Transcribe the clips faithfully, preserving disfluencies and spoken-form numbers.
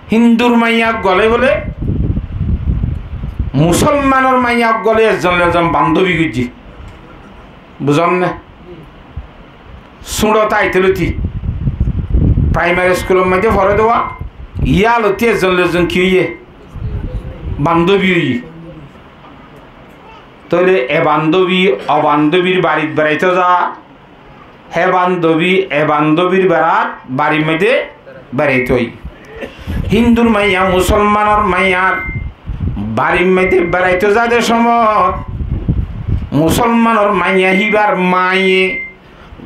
Híndur maiya uggwá loi bóle Musólmanor maiya uggwá loi ezzon loi ezzon bandóbi goijjé. Buzón né? Súñço táite lóti, praimari iskulor maze fore de, yían lóti ezzon loi ezzon ki óiye? Bandóbi óiye. Tóile e bandóbi o bandóbir barit beraito za, hé bandóbi e bandóbir berat barir maze beraito óiye. Híndur maiya Musólmanor maiyar barir maze beraito za de cómot, Musólmanor maiya híbar maye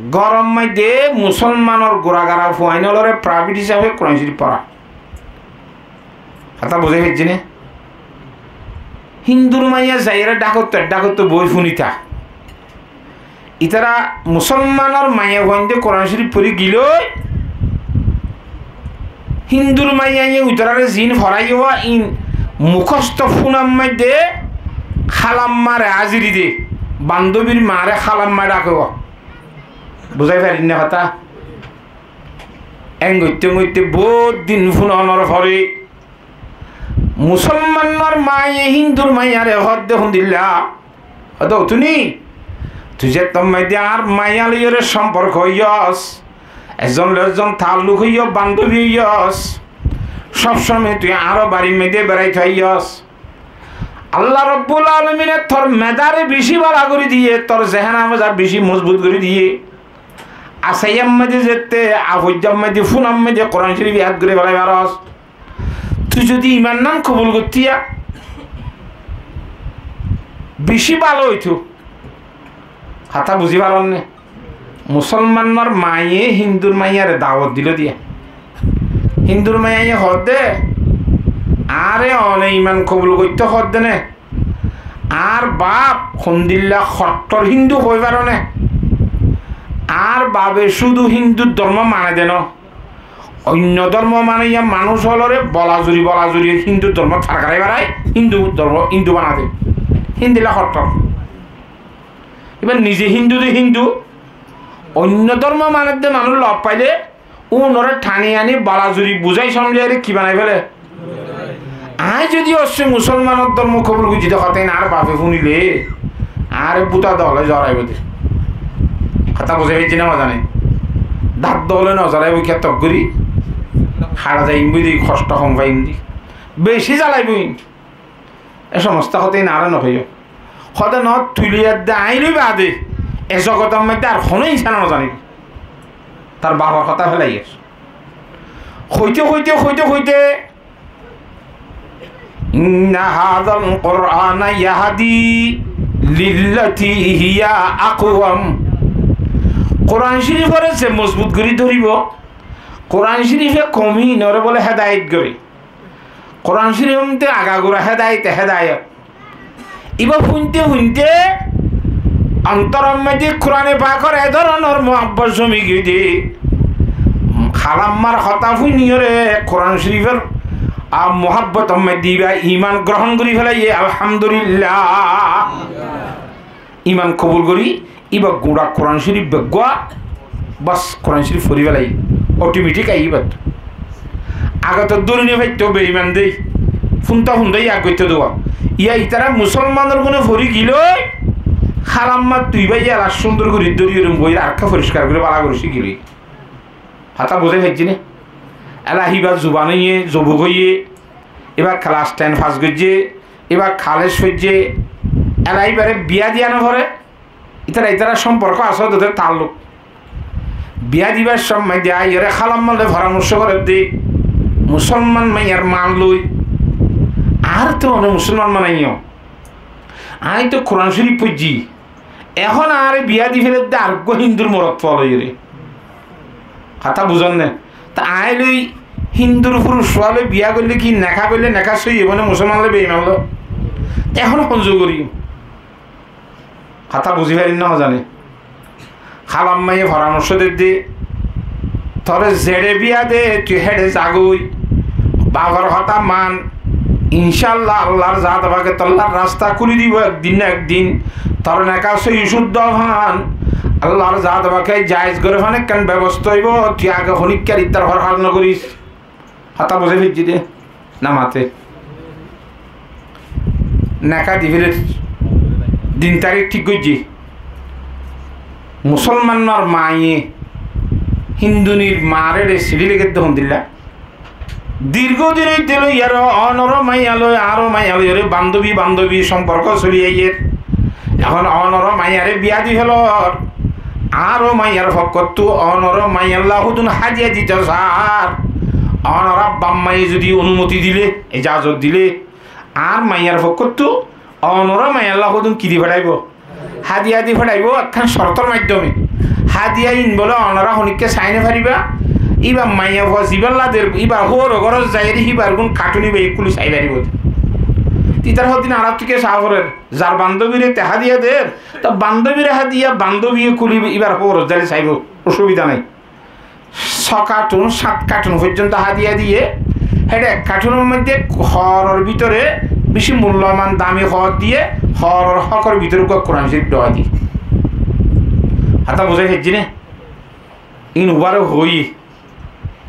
góror maze Musólmanor guragara fuain ólore praibet hísabe Kuran Córif fora. Hotá buzí faijjó né? Híndur maiya zaiyóre dhákottú dhákottú boói fúnita. Ítara Musólmanor maiya fuain de Kuran Córif fori gilói, Híndur maiyaye ítarare ziín foráiye íin mukósto fúnar maze hálammare áziri de, bandóbir maáre hálamma dháke. Buzái farir né hotá? Eén goitté goitté boóut din fúnonor fore Musólmanor maiye Híndur maiyare hoódde, "Hondilla?" Hoódde, "Tui ni, tui zettót maze añár maiya loiyóre somporko óiyos, ezzon loi ezzon taalluk óiyo, bandóbi óiyos, sób somoi tui añáro barir maze beraito aiyos. Allah Robbul Alamine tor medáre bicí bála gorí diye, tor zehéna meza bicí mozbut gorí diye. Asaiyar maze zetté, afoijjar maze, fúnar maze Kuran Córif yad gorí félai faros. Tui zodi iman nan kobul goittó, bicí bála óito." Hotá buzí faron né? Musólmanor maiye Híndur maiyare dawot dilo diya. Híndur maiyaye hoódde, "Añáre one iman kobul goittó hoódde né, añár baf hondilla hottór Híndu hoi faro né? Añár bafe cúdu Híndu dórmo mane de no, oinno dórmo manaiya manúic ólore bolazuri bolazuri Híndu dórmo tarkarai barai Híndu dórmo, Híndu bana de. Híndilla hottór. Íba nize Híndu de Híndu, oinno dórmo mane de manúic lof faile únore thani ani bolazuri buzái somzái ki banai féle? Añí zodi ossé Musólmanor dórmo kobul goijjí de hotá íin añár bafe fúnile, añáre búta doole zoraibó de." Hotá buzái faijjó né no zane? Dát doole no zoraibó, kiyá tok gorí hara zaiyum boi de, hosto hom faiyum de, bicí zalaibó íin. E somosto hotá íin añáre no hoiyó. Hotá no tuliya de añí loi bade, e zogotor maze ar hono insane no zanibo. Tar bafor hotá félaiyer. Hoite hoite hoite hoite, "Inna hazal Qur'ana yahdi lillati hiya aqwam." Kuran Córifore ze mozbut gorí dóribo, Kuran Córife koum íinore bóle hedayet gore. Kuran Córif ot de agagura hedayete hedayet. Íba fúinte fúinte ontoror maze Kurane Pakor e dóronor muhabbot zomi giyé de, hálammar hotá fúniyóre Kuran Córifor a muhabbotor maze íba iman grohón gorí félaiye, Alhamdulillah. Iman kobul gorí íba gura Kuran Córif beggúa bas Kuran Córif fori félaiye, otometik aiyé íbat. Age to dóri no faitto, beiman de, fúnta fúnta yad goittó de. Yá ítara Musólmanor gúne fori gilói, hálammat tui bái ela cúndor gorí dóri orom gorí arekká foriskar gorí bála gorí cíkilói. Hotá buzái faijjó né? Ela híba zuban óiye, zobuk óiye, íba kelas ten fas goijjé, íba kolej foijjé, ela íbare biya diya no fore. Ítara ítara somporko asé de, taalluk. Biya dibar somot de aiyóre hálamma loi foramorco gorer de, Musólman maiyar maan loi. Añáre to one Musólman banaiyó. Añí to Kuran Córif foijjí. Ehón añáre biya di féle de areggúa Híndur morot fua loiyóre. Hotá buzón né? Te añí loi Híndur furuc fua loi biya goille ki neká goille neká sóiyi óibo né, Musólman loi beiman loi? Ehón hon zor goijjum? Hotá buzí farir né no zane? Hálammaiye foramorco der de, "Tore zeçe biya de, tui héçe zagói. Bafor hotá man. Incálla Allar zate pake tollar rasta kúli dibo ekdin na ekdin. Tore neká sóiyi cúddo fan. Allar zate pake jaiz goré fan ekkán bebosta óibo. Tui age honíkkar ittar horhar no goris." Hotá buzí faijjí dé? Namate. Neká di féler. Din tarík thík goijjé. Musolmanor maye Hindunir maáre siçí lekédde hondilla. Dirgho din óite loi iyáre onor maiya loi, añáro maiya loi, iyáre bandobi bandobi somporko soli aiyér. Ehón onor maiyare biya di félor. Añáro maiyar fokkóttu onor maiyalla hodún hádiya dito sar. Onor baf maye zodi onumoti dile, ijazot dile, añár maiyar fokkóttu onor maiyalla hodún ki di feçaibo? Hádiya di feçaibo ekkán cortor maiddome. Hádiya ín bóle onora honikka sai no fariba. Íba maiyafua zibálla der, íba hóor górot zaiyóre híbar gún katún íba ekkúli sai faribó de. Titar hoddin añárattu ke saá forer. Zar bandobire te hádiya der, to bandobire hádiya bandobiye kúli íbar hóorot zaile saibo, osubida nai. Só katun, sát katun foijjonto hádiya diye, héçe ek katunor moidde hooror bútore beci mulloman dami hoor diye, hooror hókor bútore uggúa Kuran Córif dói diye. Hotá buzí faijjí né? Ín ubare hoói,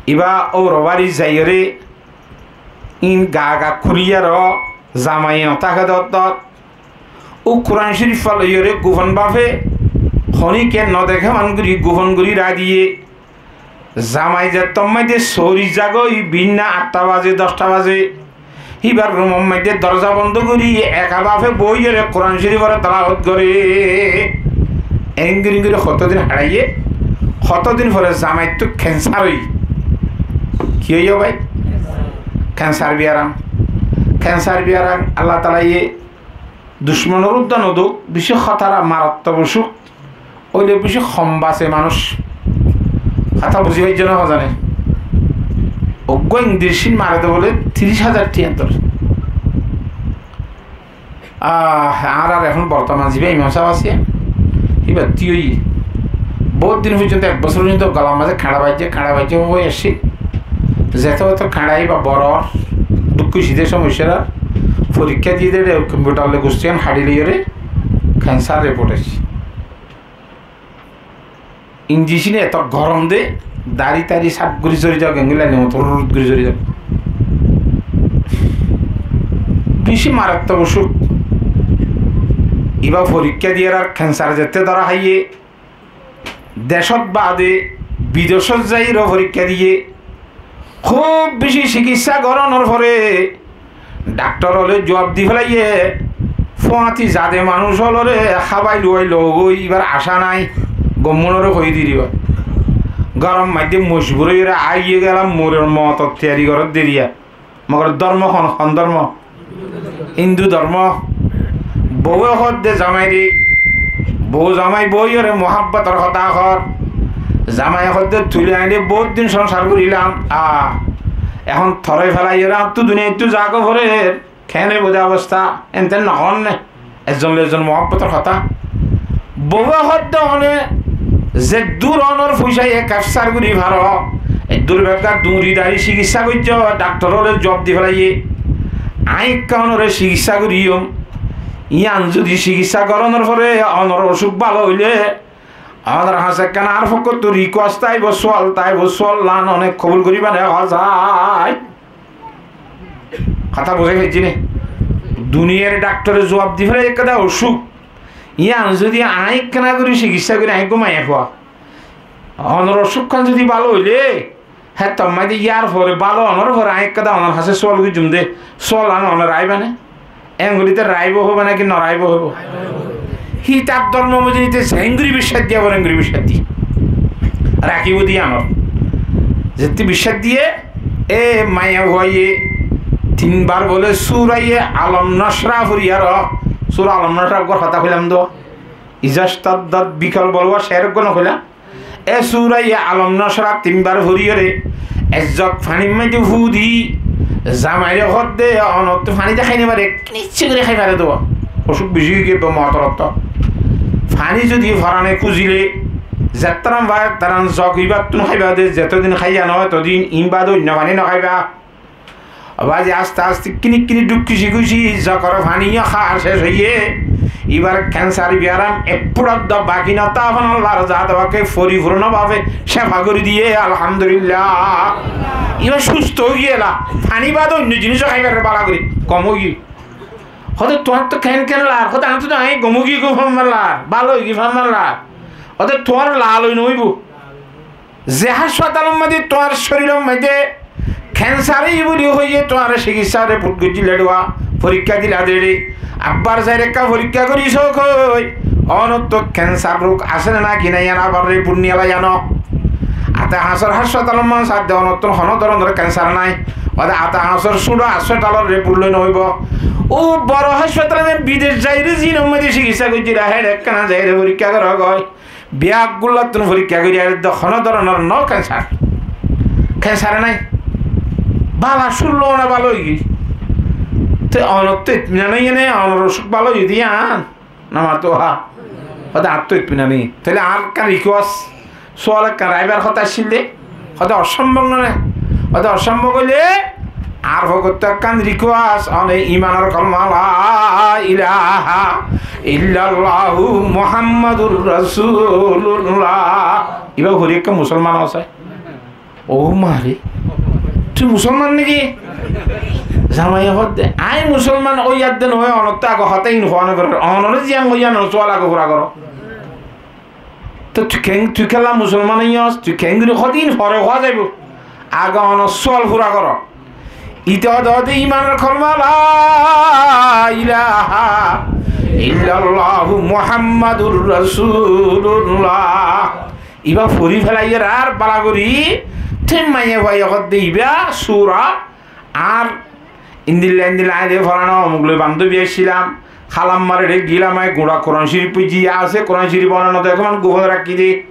ibá óur bari zaiyóre, ín gaa gaa kúliyaró zamaiye no táke dót dót, Ó Kuran Córif faloiyóre gufon bafe, honíkka no deké man gorí gufon gorí raidiye. Zamai zettót maidde sóri zagói, binna atta baze, dosta baze, híbar rumot maidde dorza bondo gorí eka bafe boóiyore Kuran Córiforé telawot goré. Eén gorí gorí hotódin haçaiye, hotódin fore zamaittú kensar óiye. Ki óiye bái? Kensar biyaram. Kensar biyaram Allah taalaye ducmonor uddá no douk, beci hótara marattok ocúk, óile beci hom base manúic. Hotá buzí faijjó né hozane? Uggúa injecin mare de bóle tiríc házar tiañ dóre. Ah, añárar ehón bortoman zibá imam sáb asé, íba tiyói boóut din foijjonto, ek bosór foijjonto golar mazé keñça baijjé, keñça baijjé hoi aiccé. Zeto zeto keñça íba boror, duk óiye de somoiccár, forikká diyé de, kompiutar loi gustí hán haçi loiyóre kensar riport aiccé. Injecine eto gorom de, dari tari saf gorí zori zagói, engori lainor moto rut gorí zori zagói. Beci marattok ocúk. Íba forikká diyé ar kensar zetté dóra háiye, decót baade bidecót zaiyóre forikká diyé. Kúb beci cikissá gorónor fore dhaktor ókkole zuab di félaiye, fúañti zade manúic ókkolore hábai luwai logói, íbar acá nái, gommunore hoi di diba. Góror maidde mojbur óiyore aiyé gelam, moror motor tiyari goródde diya. Mogor dórmo hon, hon dórmo? Hindu dórmo. Bouwe hoódde zamaire, bou zamai boóiyore muhábbotor hotá hoór. Zamai hoódde tuli ainde boóut din songsar gorílam, a, ehón torái félaiyore añáttu duniyaittú zagói forer, keén óibo de obosta, ente no hoón né? Ezzon loi ezzon muhábbotor hotá. Bouwe hoódde one zeddúr onor foicáye kefsar gorí faro, eddúr beggúa duñri dari cikissá goijjó, dhaktor ókkole zuab di félaiye. Aññí ekká onore cikissá goríyum. Yían zodi cikissá gorónor fore onor ocúk bála óile, onor hañsé ekkán añár fokkóttu rikuwes táibo, súal táibo, súallan one kobul goríba né? Hoó zai. Hotá buzí faijjí né? Duniyair dhaktore zuab di félaiye ekká de ocúk. Yían zodi aññí ekkána gorí cikissá gorí aññí gúmaiya fua, onor ocúkkán zodi bála óile, héttor maidde yárfore bála onor fore aññí ekká de onor hañsé súal goijjum de, súallan one raikba né? Engorite raikbó hoibo náki no raikbó hoibo? Hítar dórmo mozin íte zeéngori biccác diya fore engori biccác diye rakíbo de yíanor. Zeéngori biccác diye, e maiyafuaye tinbar bóle súraye Alom Nocra fori aró, súra Alom Nocra uggwar hotá hoilam de, Iza ctaddat bikal balwa, cér uggwá no hoilam. E súraye Alom Nocra tinbar foriyóre, ezzok fanir maidde fú di, zamaire hoódde, onottú faní de hái no fare, kinicce gorí hái fare de. Ocúk beci ói giyé, be motorottó. Faní zodi forane kúzile, zettoram fare, taran zok íbattún háiba de, zetodin háiya no, etodin, iín baade oinno faní no háiba. Bázi, aste aste kinik kinik dhukki cikuci zokor faní yó hár céc óiye, Ibar kensar biyaram ek fútha dó baki no táke, Allar zate pake forifuron bábe cefa gorí diye, alhamdulillah. Iba susto ói giyé, faní bade oinno jinis háibar bála gorí kom ói giyé. Hóde tuáñr to ken ken lar, hóde añár to añí gom ói giyé gom fán lar, bála ói giyé fán lar. Hóde tuáñr lal ói no óibo. Ze háspatalor maze tuáñr córiror maze kensar óiye buli hoiye tuáñre cikissá report goijjíla de, forikká dila de, abbar zair ekká forikká gorí só koi, onottú kensar rug asé né naki nai, yián abbar report niyala zano. Ate Hañsor háspatalor maze sádde onottú hono dóronor kensar nai. Óde Ate Hañsor cúñço háspatalor report loi no óibo. Ó boro háspatal, bidec zaire zinor maze cikissá goijjíla, héçe ekkána zaire forikká goró goi. Beggúnottún forikká gorí aiyér de hono dóronor no kensar. Kensar nai. Bála cúrlo na bála ói giyé. Te onottú itminan óiye né, onor osúk bála óiye de yián? No mato ha. Hóde añáttu itminan óiye. Tóile añár ekkán request, sual ekkán raibar hotá accíl de. Hóde occómbob no né? Hóde occómbob óile añár fokottú ekkán request, one imanor kolma la ilaha illallahu Muhammadur Rasulullah. Iba fori ekká musolman óse. Ó mare, tui musolman niki? Zamaiye hódde, añí musolman ói adde no ói, onottú age hotá ín hoó no foribó. Onore ziyán hoiyí, onor sual age fura goró. Te tui keén, tui kiyólla musolman óiyos, tui keéngori hoó de ín fore hoó zaibo. Age onor sual fura goró. Ite hóde hóde imanor kolma la ilaha illallahu Muhammadur Rasulullah. Iba fori felaiyér ar bála gorí, te maiyafuaye hoódde iba sura, ar endilla endilla aññí de folana omuk loi bandóbi accílam, hálammare re gilam, aññí gura Kuran Córif foijjí, asé Kuran Córif, onora no dekó, mane gufon rakkí de,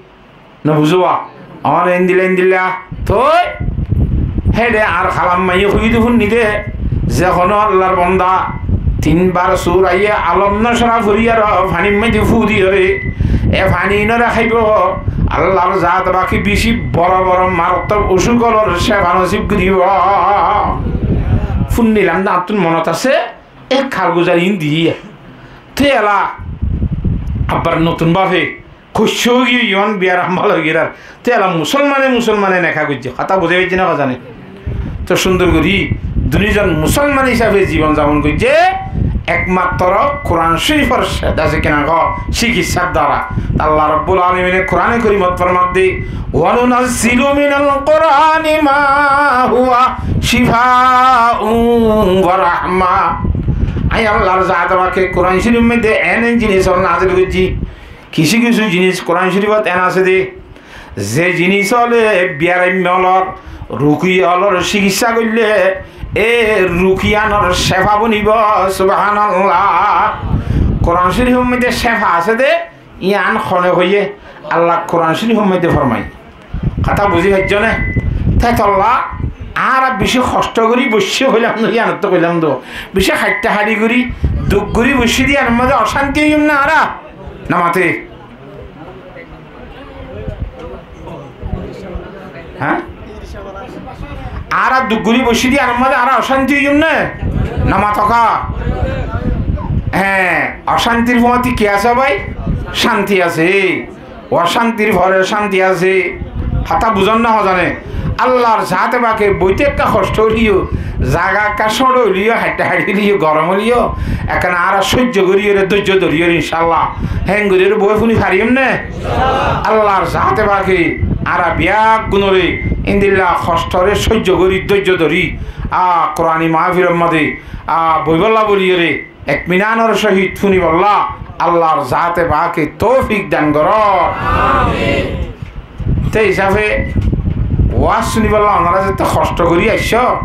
no buzó ba? Añáre endilla endilla, toi héçe ar hálammaiye hoiyé de fúinni de, ze honó Allar bonda tin bar suraye Alam Nashra fori ar fanir maze fú diyóre, e faní ínore háibo, Allar zate pake beci boro boro marattók osúk ólor cefa nosib goríbo. Fúinnilam de, añáttun monot asé, e karguzar ín diyé. Te ela abbar notun báfe koicce ói giyé, yián biyaram bála ói giyé ar. Te ela musolmane musolmane neka goijjé. Hotá buzí faijjó né, hozane? To cúndor gorí duní zon musolman hísafe zibon zabon goijjé, ekmatro Kuran Córifor sá-, dase kena hoó, cikissár dara. Te Allah Rabbul Alamine Kurane Korimot formadde, "Wa nunazzilu minal Qurani ma huwa shifaun wa rahma." Aññí Allar zate pake Kuran Córif moidde en en jinis ól nazil goijjí. Kissú kissú jinis Kuran Córifot en asé de, ze jinis óle biyaraimma ólor, rukiya ólor cikissá goille, e rukiya ínor cefa bonibo. Subhanallah. Kuran Córifor moidde cefa asé de, yián hone hoiyé? Allah Kuran Córifor moidde formai. Hotá buzí faijjó né? Te tolla añára beci hoctó gorí boiccí hoilam de, yíanottú hoilam de. Beci haiththá haçi gorí, duk gorí boiccí de yíanor maze ocánti óiyum né añára? No mate. Há? Añára duk gorí boiccí de yíanor maze añára ocánti óiyum né? No mato ká? Hé, ocántir fúañti ki asé bái? Cánti asé. Ocántir fore cánti asé. Hotá buzón né hozane? Allar zate pake boite ekká hoctó óileyo, zaga ekká cóñço óileyo, haiththá haçi óileyo, gorom óileyo, ekkán añára sóijjo goríyore, dóijjo dóriyore, incállah. Héen goríyore boi fúni fariyum né? Allar zate pake añára beggúnore endilla hoctóre sóijjo gorí, dóijjo dóri, a, Kurani mahfilor maze, a, boibolla buliyore, itminanor sóhit fúnibolla Allar zate pake toufik dan goró. Amin. Te hísafe waz fúnibolla onora zette hoctó gorí aiccó,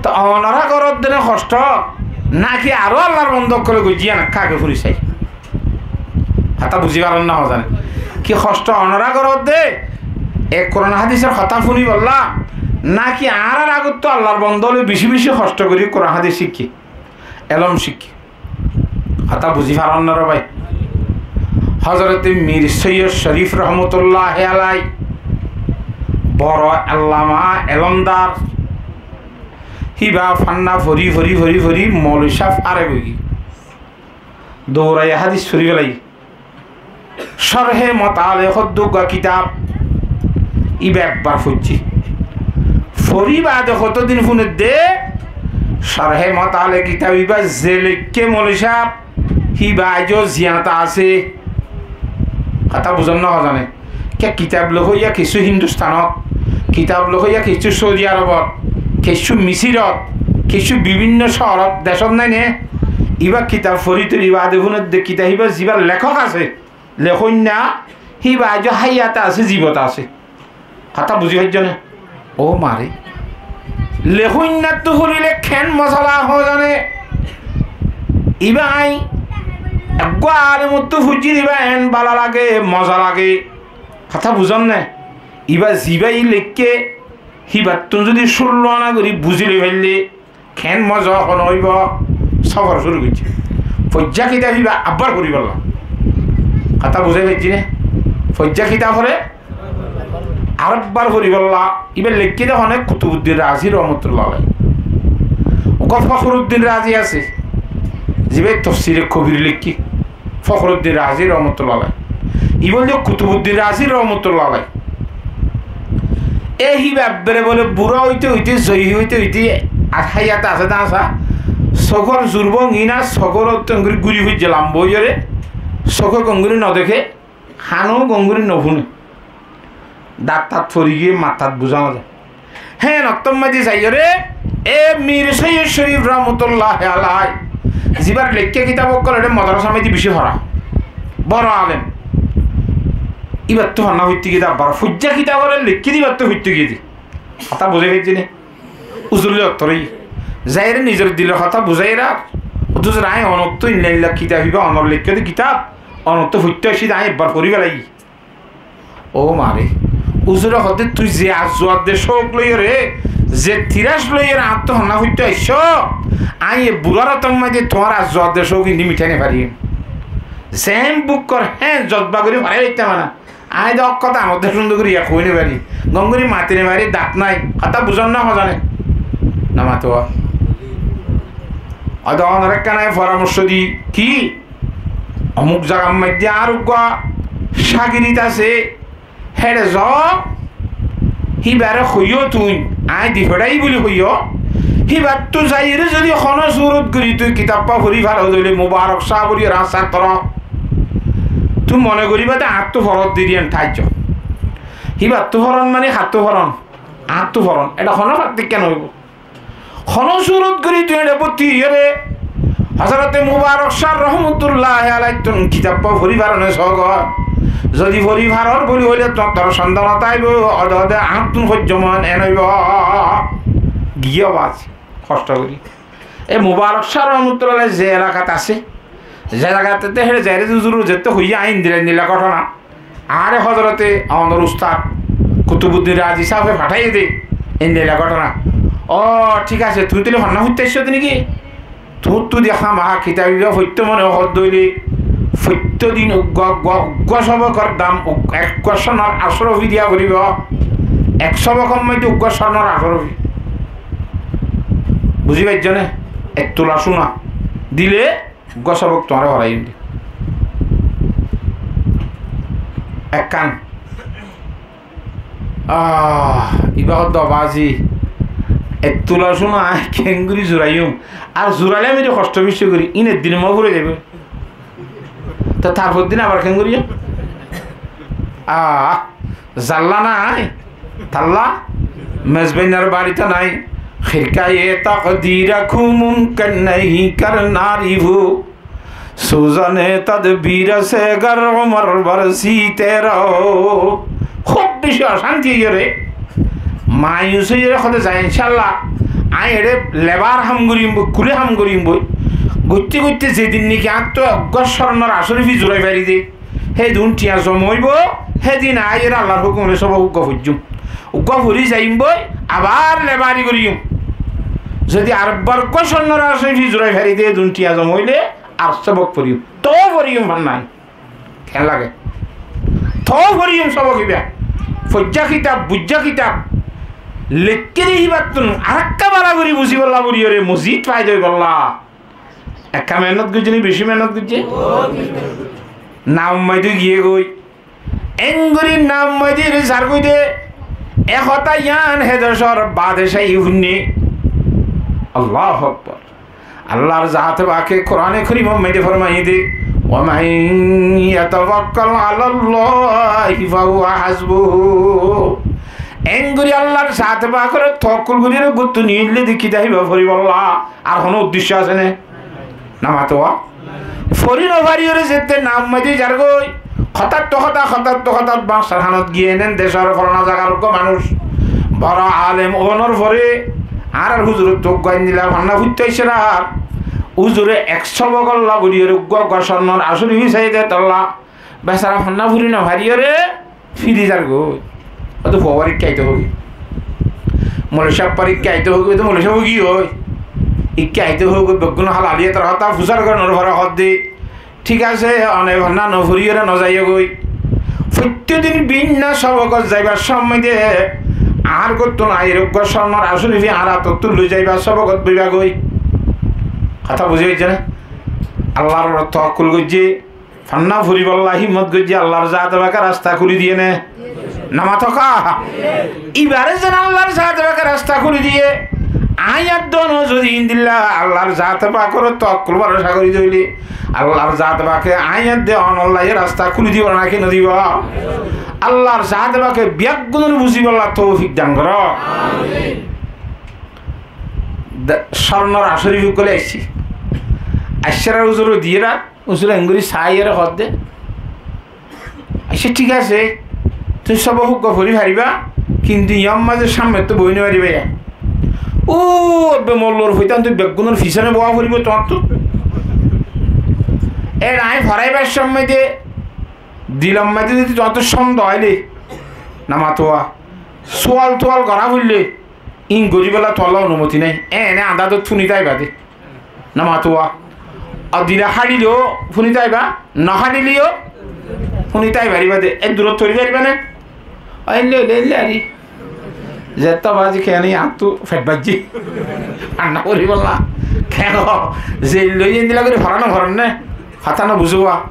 te onora goródde né hoctó, náki aró Allar bonda ókkole goijjé, yían ekká age fúni sai. Hotá buzí faron né hozane? Ki hoctó onora goródde, e Kuran hádisor hotá fúnibolla, náki añárar agottú Allar bonda óle beci beci hoctó gorí Kuran hádis cíkké? Elóm cíkké. Hotá buzí faron né re bái? Hozorote Mir Sóiyyod Córif rohmotulláhi alai, boro allama elómdar, híba fanna fori fori fori fori moulovi sáb fáreg ói giyé. Douraiyé hádis fori félaiye. Corhe Motale hoddé uggwá kitab, íba ekbar foijjé. Fori baade hotodin fúnedde, Corhe Motale kitab íba ze leikké moloi sáb, híba aijjó ziyata asé. Hotá buzón né hozane? Ke kitab lekóiya kessú Hindustanot, kitab lekóiya kessú Saudi Arobot, kessú Misirot, kessú bibinno cóorot, decót nái né? Íba kitab fori tori baade fúnedde kitab híba zibá lekók asé, lekóinna, híba aijjó háiyate asé, zibot asé. Hotá buzí faijjó né? Ó mare. Lekóinnattú fúrile keén moza lage hozane? Íba aññí eggúa alemottú foijjí de íba eén bála lage, moza lage. Hotá buzón né? Íba zibá leikké, híbattún zodi cúllo ana gorí buzí loi faille, keén moza hone óibo, sófor cúru goijjé. Foijjá kitab íba abbar foribolla. Hotá buzí faijjí né? Foijjá kitab fore arekbar foribolla. Íba leikké de hone Kutubuddin Razi rohmotullah alaih. Uggwá Fokhruddin Razi asé, zibá Tofsire Kobir leikké. Fokhruddin Razi rohmotullah alaih. Íba óilde Kutubuddin Razi rohmotullah alaih. E híba ebbere bóle bura óite óite, zoifi óite óite, ar háiyate asé de asá, sókor zurbo ngina, sókor ottú engori gúri foijjé lamba óiyore, sóke gom gorí nodeké, hano gom gorí nofúne. Daat taat fori giyé, mat tat buzá no za. Héen ottór maze zaiyóre, e Mir Soiyed Corif rohmotullah alaih, zibár leikká kitab ókkol, ére modorasár maze bicí fora, boro alem. Íbattú fonná foittó giyé de, abbar foijjá kitab ére leikká de íbattú foittó giyé de. Hotá buzí faijjí né? Uzur loi ottór zaiyóre nizor dilor hotá buzáiyore, ar ottór aññí onottú illa illa kitab íba, onor leikká de kitab, onottú foittó aiccí de, aññí ebbar fori félaiyi. Ó mare, uzure hoódde, tui ze arzu adde cóuk loiyóre, ze tirác loiyóre añáttu fonná foittó aiccó, aññí e burá rotor maze tuáñr arzu adde cóuk indi miçái nofarim. Zeén bukkor héen zozba gorí farai faittam na. Aññí de ók hotá añáttu cúndor gorí yá hoói nofari, gom gorí mati nofari, daat nái. Hotá buzón né hozane? Nomato. Óde onor ekkán aññí foramorco di ki? Omuk zagar maze añár uggwá cágirit asé, héçe zo, híbare hoiyó tuñí, aññí di feçáiyi buli hoiyó, híbattú zaiyóre zodi honó surot gorí tui kitab fa fori faro de óile Mubarok sáb óilde añár sátor, tui mone goríba de añáttu forot deri en tháijjo. Híbattú foron mani hattú foron? Añáttu foron. Eçe honó fattíkka noóibo. Honó surot gorí tui eçe bótti óiyore Hozorote Mubarok sáb rohmotullah alaittún kitab fa fori faro né sógor? Zodi fori faror buli óile tor, tor sondono táibo, óde óde añáttun foijjó mane en óibo. Giyé bas, hosto gorí. E Mubarok sáb rohmotullah alaih ze elakat asé, ze elakat te héçe zaiyóre uzur zetté hoiyé aññí endilla endilla gótona. Añáre Hozorote onor ustad Kutubuddin Razi sábe fatháiye de endilla gótona. Ó, thík asé, tuñí tóile fonná foittó aiccó de néki? Tuñíttu de hámaha kitab íba foittó mone hoó de óile, foittó din uggwá, uggwá, uggwá sóbokor dam, ug-, ek uggwá sonor acó rufi diya foribo. Ek sóbokor maze uggwá sonor acó rufi. Buzí faijjó né? Ek tula suna dile uggwá sóbok tuáñre foraiyum de. Ekkán. Ah, íba hoó de bazi, ek tula suna aññí keéngorí zuraiyum? Ar zurailé ami de hosto beci gorí, ín ek din mofure zaibo. Te tarfor din abar keéngorí? Ah, zalla nái, talla, mezbainor barito nái, xirkaye takdir kó mumkin nahi karna rifu. Suzane tadbir se gar umr barsi tero. Hub beci ocánti óiyore, mayus óiyore hoó de za, incállah, aññí eçé lebar ham gorim goi, kuli ham gorim goi. Goitte goitte zedin néki añáttu uggwá sornor acó rufi zurai fari de, hédin thiañ zoma óibo, hédin aiyóre Allar hókumore sóbok uggwá foijjum. Uggwá fori zaiyum goi, abar lebari goijjum. Zodi arekbar uggwá sornor acó rufi zurai fari de, hédin thiañ zoma óile, ar sóbok foriyum. Toó foriyum fán nái. Keén lage? Toó foriyum sóbok íba. Foijjá kitab, buijjá kitab. Leikké de híbattún arekka bála gorí buzíbolla foriyóre mozid faida óibolla. Ekká mehénnot goijjé né, bicí mehénnot goijjé? Nam maidé giyé goi. Engorí nam maidé zargói de. E hotá yián hé decór badcáye fúinné. Allahu Akbar. Allar zate pake Kurane Korimor maidé formaiyé de, "Wa man yatawakkal alallahi fahuwa hasbuh." Engorí Allar zate pakore towakkul gorí re guttu niyólle de ki dahíba foribólla. Ar hono uddecco asé né? Namato wa. Fori no fariyóre zette nam maidé zargói. Hotáttu hotát, hotáttu hotát bañsar hanot giyé enen decór folana zagar uggwá manúic. Boro alem ónor fore añárar huzurottu uggwá endilla fonná foittó aiccé ar. Huzure ek sobokolla buliyóre uggwá uggwá connor asóri fisai de tolla. Besara fonná fori no fariyóre firi zargói. Óto fua uwar ikká aito hoógi. Moulovi sáb uwar ikká aito hoógi, óto moulovi sáb hoógi ói. Ikká aito hoógi, beggún halali etar hotá fusar goron, ór fore hoódde. Thík asé, one fonná no foriyóre no zaiyógoi. Foittí din binna sobokot zaibar somoi de añár góttun aiyóre uggwá connor asóri fi añár atottú loi zaibar sobokot boibagoi. Hotá buzí faijjó né? Allar uore towakkul goijjé. Fonná foribólla himmot goijjé, Allar zate pake rasta kúli diyé né? Namato ka? Ibare zen Allar zate pake rasta kúli diyé. Añí ar dóno zodi endilla Allar zate pakore towakkul borosa gorí de óile, Allar zate pake añí ar dónolla ye rasta kúli dibo né ki no dibo? Allar zate pake beggúnore buzibólla toufik dan goro. Da-, connor asóri fi uggwá loi aiccí. Aiccé ar huzure diyé ra. Huzure engorí saiyóre hoódde, "Accá, thík asé, tuñí sobok uggwá fori faribá, kintu yián mazé sámnettú boói no faribá ya. Ó, ebbe mollor foitánttu beggúnor fisóne boóa foribó tuáñrttú." Ére añí foráibar somoi de dilor mazé zodi tuáñrttú cóndo aile, namato wa, sual tual gorá foille, ín goríbolla tuáñlla onumoti nái. Ene andá to fúni táiba de. Namato wa. Ar dile háçile yó fúni táiba, no háçile yó fúni táiba faribá de. E durot fori faribá né? Ó, eilla óile eilla ari. Zetto bazi kene añáttu fet baijjé. Fanná foribólla. Kene? Zeilla óiye endilla gorí fora no foron né? Hotá no buzó wa.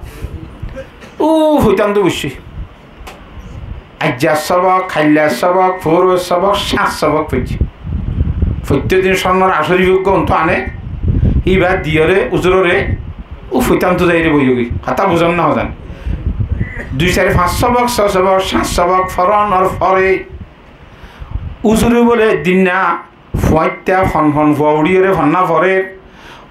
Ó, foitánttu buijjí. Aijjar sobok, haillar sobok, foór sobok, sañr sobok foijjí. Foittí din connor asóri fi uggwá untú ane, íba diyóre, huzurore, ó foitánttu zaiyóre boiyógi. Hotá buzón né hozan? Dui, sair, fañs sobok, só sobok, sañr sobok foronor fore huzure bóle dinna fuañitta hon hon fua uçíyore fonná forer,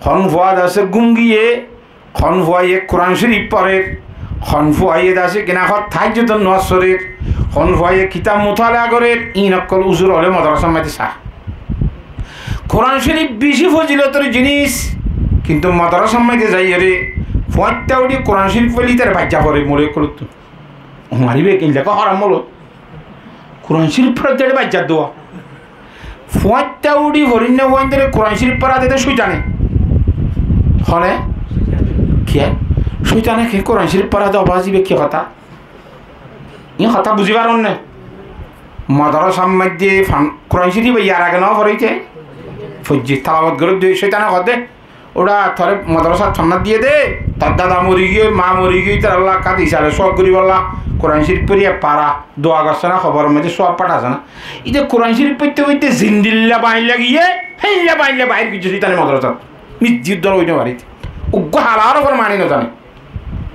hon fua de asé gúm giyé, hon fuaye Kuran Córif forer, hon fuaye de asé kina hoó tahajjudor nomaz forer, hon fuaye kitab mutala gorer, íin ókkol huzur ókkole modorasar maze saá. Kuran Córif beci fozilotor jinis, kintu modorasar maze zaiyóre fuañitta uçí Kuran Córif foille ítare baijja forer moulovi ókkolottú. Ó maribé, kiyá lega horam óilo? Kuran Córif fora de baijja dua. Fuañitta uçí forinna fuaindóre Kuran Córif fora de de cóitane. Hone? Kiyá? Cóitane kiyá Kuran Córif fora de, ó bazi, íba ki hotá? Ín hotá buzí faron né? Modorasar maze fan-, Kuran Córif íba yar age no foraite? Foijjé, talawot goródde, cóitane hoó de, "Óra, tore modorasat fonná diyé de, tor dada mori giyói, ma mori giyói, ítara lla kade isale sóab goríbolla Kuran Córif fori fara, dua gossé na, hoboror maze sóab fatha asé na." Íte Kuran Córif foitte foitte zendilla bañilla giyé, héndilla bañilla bair goijjé cóitane modorasat. Mizzi uddor ói no faré. Uggwá halar uore mani no zane.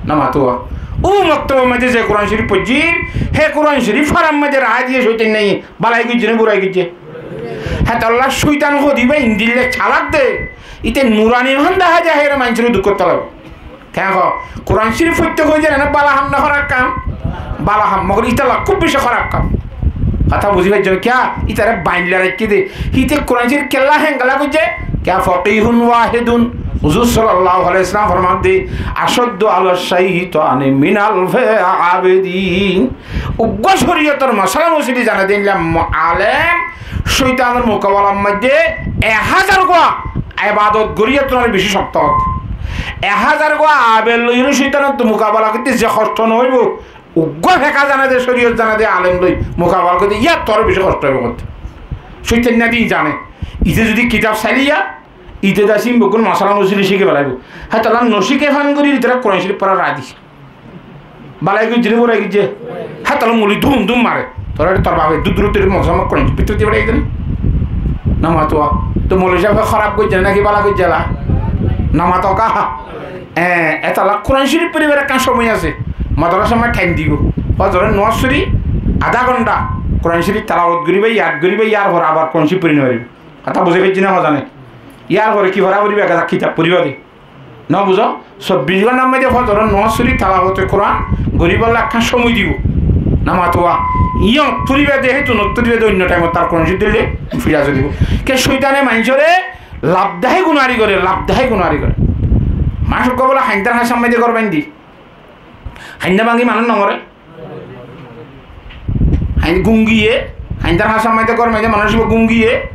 Namato wa. Ó moktobor maze ze Kuran Córif foijjé, hé Kuran Córif forar maze raái diyé cóitan nai, balai goijjé né burai goijjé? Hétolla cóitan hoó de íba endilla calak de, íte nurani hon dahá za, hére maincóre duk goittó lage. Kiyá hoó? Kuran Córif foitté hoiyé de ene bála ham né hóraf ham? Bála ham, mogor ítolla kúb beci hóraf ham. Hotá buzí faijjó? Kiyá? Ítare bañilla raikké de. Híte Kuran Córif kiyólla héngala goijjé? Kiyá? Faqihun wahidun. Huzur sallallahu alaihi wasallam formadde, "Ashaddu ala shaytani min alfi abidin." Uggwá córiyotor mosala mosili zane de endilla mo-, alem, cóitanor mukabalar maze ek házar gwá ebadot goríyottu beci cokto. Ek házar gwá abed loiyóre cóitanottú mukabala goitté ze hoctho no óibo, uggwá feka zane de, córiyot zane de alem loi mukabala goitté, yáttu beci hoctho óibo goitté. Cóitan nadi zane. Íte zodi kitab sailé ya, Ite dá sim beggún mosala mosili cíki felaibó. Hétolla no cíke fán gorí ítara Kuran Córif fora raái diyé. Balai goijjé né burai goijjé? Hétolla moli dum dum mare. Tor ere tor bafe dui dui tor mosala Kuran Córif bútore di félai diyé né? No mato. Te moli sábe hóraf goijjé né náki bala goijjé la? No mato ká. Eé, hétolla Kuran Córif foribar ekkán cómoi asé. Modorasar maze thaim dibo. Fozoror nomaz fori adá gonthá Kuran Córif telawot goriba, yad goriba, yar fore abar Kuran Córif fori no faribo. Hotá buzí faijjó né hozane? Yar fore ki fora foribo? Ekkán kitab foribo de. No buzó? Sobbic gonthár maze fozoror nomaz fori telawote Kuran goribolla ekkán cómoi dibo. No mato. Yían foribo de, hétun foribo de, oinno thaimot tar Kuran Córif dile fira zai dibo. Ke cóitane maincóre lab dahái gunari goré, lab dahái gunari goré. Manúc uggwá bole haindár hañsar maze gór baindí. Hainda báñgi manúc no moré. Hain-, gum giyé, haindár hañsar maze gór maze manúc íba gum giyé.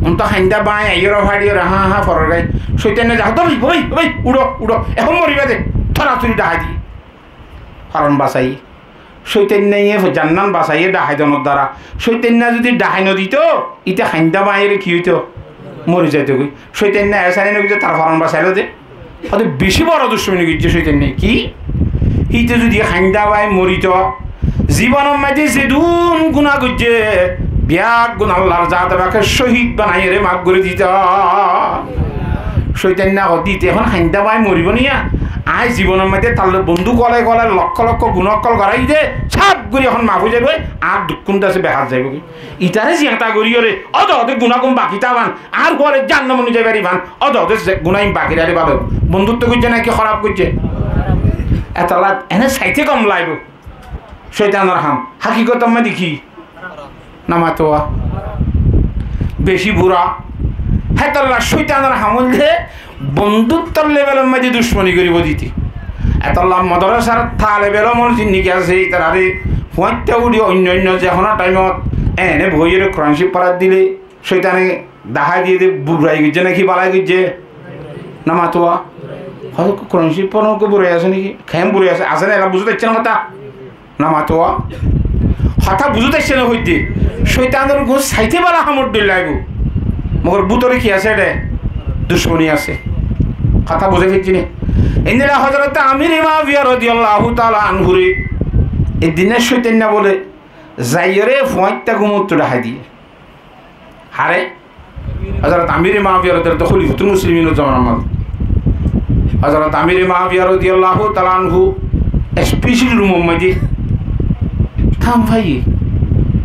Unto hainda báñgi aiyóre fáçiyóre há há forer gai. Cóitanne dahá, "Dóri, ói, ói, uçó, uçó. Ehón moriba de." Tóratóri dahái diyé. Foron basaiyé. Cóitanne ye zannán basaiyé dahái donor dara. Cóitanne zodi dahái no dito, íte hainda báñgiyóre ki óito? Mori zaito goi. Cóitanne esán no goijjé, tar foron basailo de. Óte beci boro ducmoni goijjé cóitanne. Ki? Íte zodi hainda báñgi morito, zibonor maze zedún guná goijjé, beggún Allar zate pake cóhid banaiyóre maf gorí dito. Cóitanne hoó de íte ehón hainda báñgi moribo niya, añí zibonor maze tar loi bonduk kolai kolai lokkó lokkó guná ókkol goráiye de, saf gorí ehón maf ói zaiboi, ar dukkún de asé behar zaiboi. Itare ziyata goríyore, óde óde guná gún baki táibo, ar fore jahannamot no zai faribó, óde óde ze guná ín baki raile bála óibo. Bondutto goijjé náki hóraf goijjé? Etolla ene saite gom laibo. Cóitanor ham. Hakikotor maze ki? No mato. Beci bura. Hétolla cóitanor ham óilde bonduttor lebelor maze ducmoni goribo dite. Etolla modorasar talebe elomor zinniki asé, itarare fuañitta uçí oinno oinno ze hono thaimot ene boiyóre Kuran Córif fora dile cóitane dahái diyé de burai goijjé náki balai goijjé? No mato. Hoó de Kuran Córif fora uggwá burai asé náki? Ken burai asé? Asé né? Ela buzí faijjó né hotá? No mato. Hotá buzí faijjó né hoidde? Cóitanor gún saite bála hamor dóilla aibo. Mogor bútore ki asé ede? Ducmoni asé. Hotá buzí faijjó né? Endilla Hozorot Amir Muawiya rodiyallahu taala anhure ek din cóitanne bole zaiyóre fuañitta gúmottu dahái diyé. Hare? Hozorot Amir Muawiya rodiyallahu taala anhu, Kholifatul Muslimin or zomanar maze. Hozorot Amir Muawiya rodiyallahu taala anhu special room or maze ham faiyé.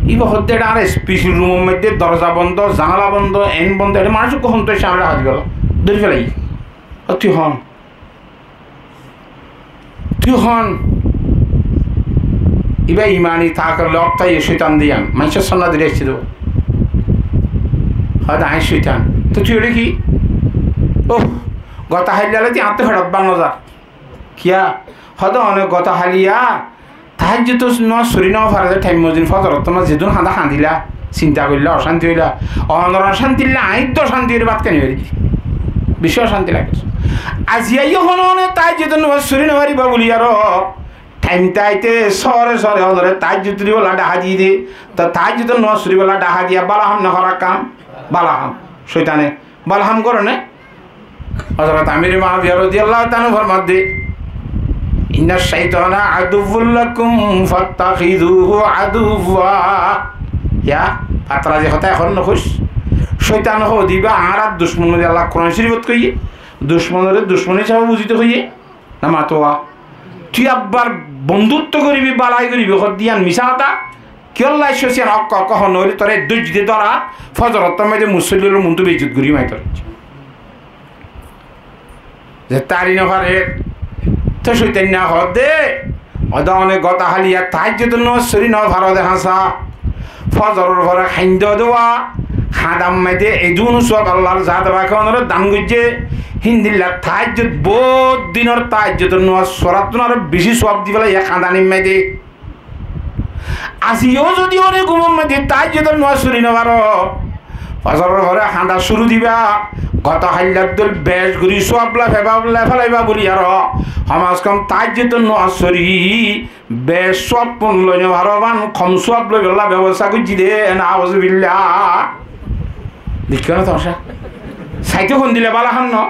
Íba hoó de, "Ar special room or maze dorza bondo, janala bondo, en bondo, ede manúc uggwá honto samne dahái dibá." Dóri felaiyé. Ó tui hon? Tui hon? Íba imani takot loi óktaiyé cóitan de yián. Maincór sámne dóri aiccé de. Hoó de añí cóitan. Te tui ere ki? Óh, gotá háilla lóti añáttu feçot báñgi no za. Kiyá? Hoó de one gotá háilla tahajjudor nomaz fori no fare de thaim mozin fozorottu maze zedún hañda hañdila, sinta goilla, ocánti óila, onor ocántilla añí to ocánti óire bát hái no fari. Beci ocánti lage. Aijja yó hono one tahajjudor nomaz fori no fariba buli aró thaim taite sóre sóre onore tahajjud foribolla dahái diyé de. To tahajjudor nomaz foribolla dahái diya bála ham né hóraf ham? Bála ham. Cóitane bála ham goré né? Hozorot Amir Muawiya rodiyallahu taala anhu formadde, "Inna shaytana aduwwun lakum fattakhizuhu aduwwa." Ya, fatara ze hotá ehón no hoóis. Cóitan hoó de íba añárar ducmon, Allah Kuran Córifot hoiyé, ducmonore ducmon hísabe buzito hoiyé. No mato. Tui abbar bondutto goribi, balai goribi hoó de yián misá hotá. Kiyólla aiccó siyan okka okka hon, noóile toré dóijji de dóra, fozorottu maze musolli ókkolor muntu beizzot gorí maitó. Ze tari no fare, to cóitanne hoó de, óde one gotá háilla tahajjudor nomaz fori no faro de hañsá. Fozoror fore hañdó de, hañdar maze edún suwab Allar zate pake onore dan goijjé, híndilla tahajjud, bout dinor tahajjudor nomaz forattún aró beci suwab di félaiye hañdanir maze. Aijja yó zodi one gúmor maze tahajjudor nomaz fori no faro, fozoror fore hañda cúru diba, gotá háillar dóilla bec gorí suwab loi faiba, loi félaiba buli aró, hom az hom tahajjudor nomaz fori bec suwab loi no faro, hom suwab loibolla bebosta goijjí de, nauzubillah. Dekíyo né tamacá? Saito hondilla bála ham no.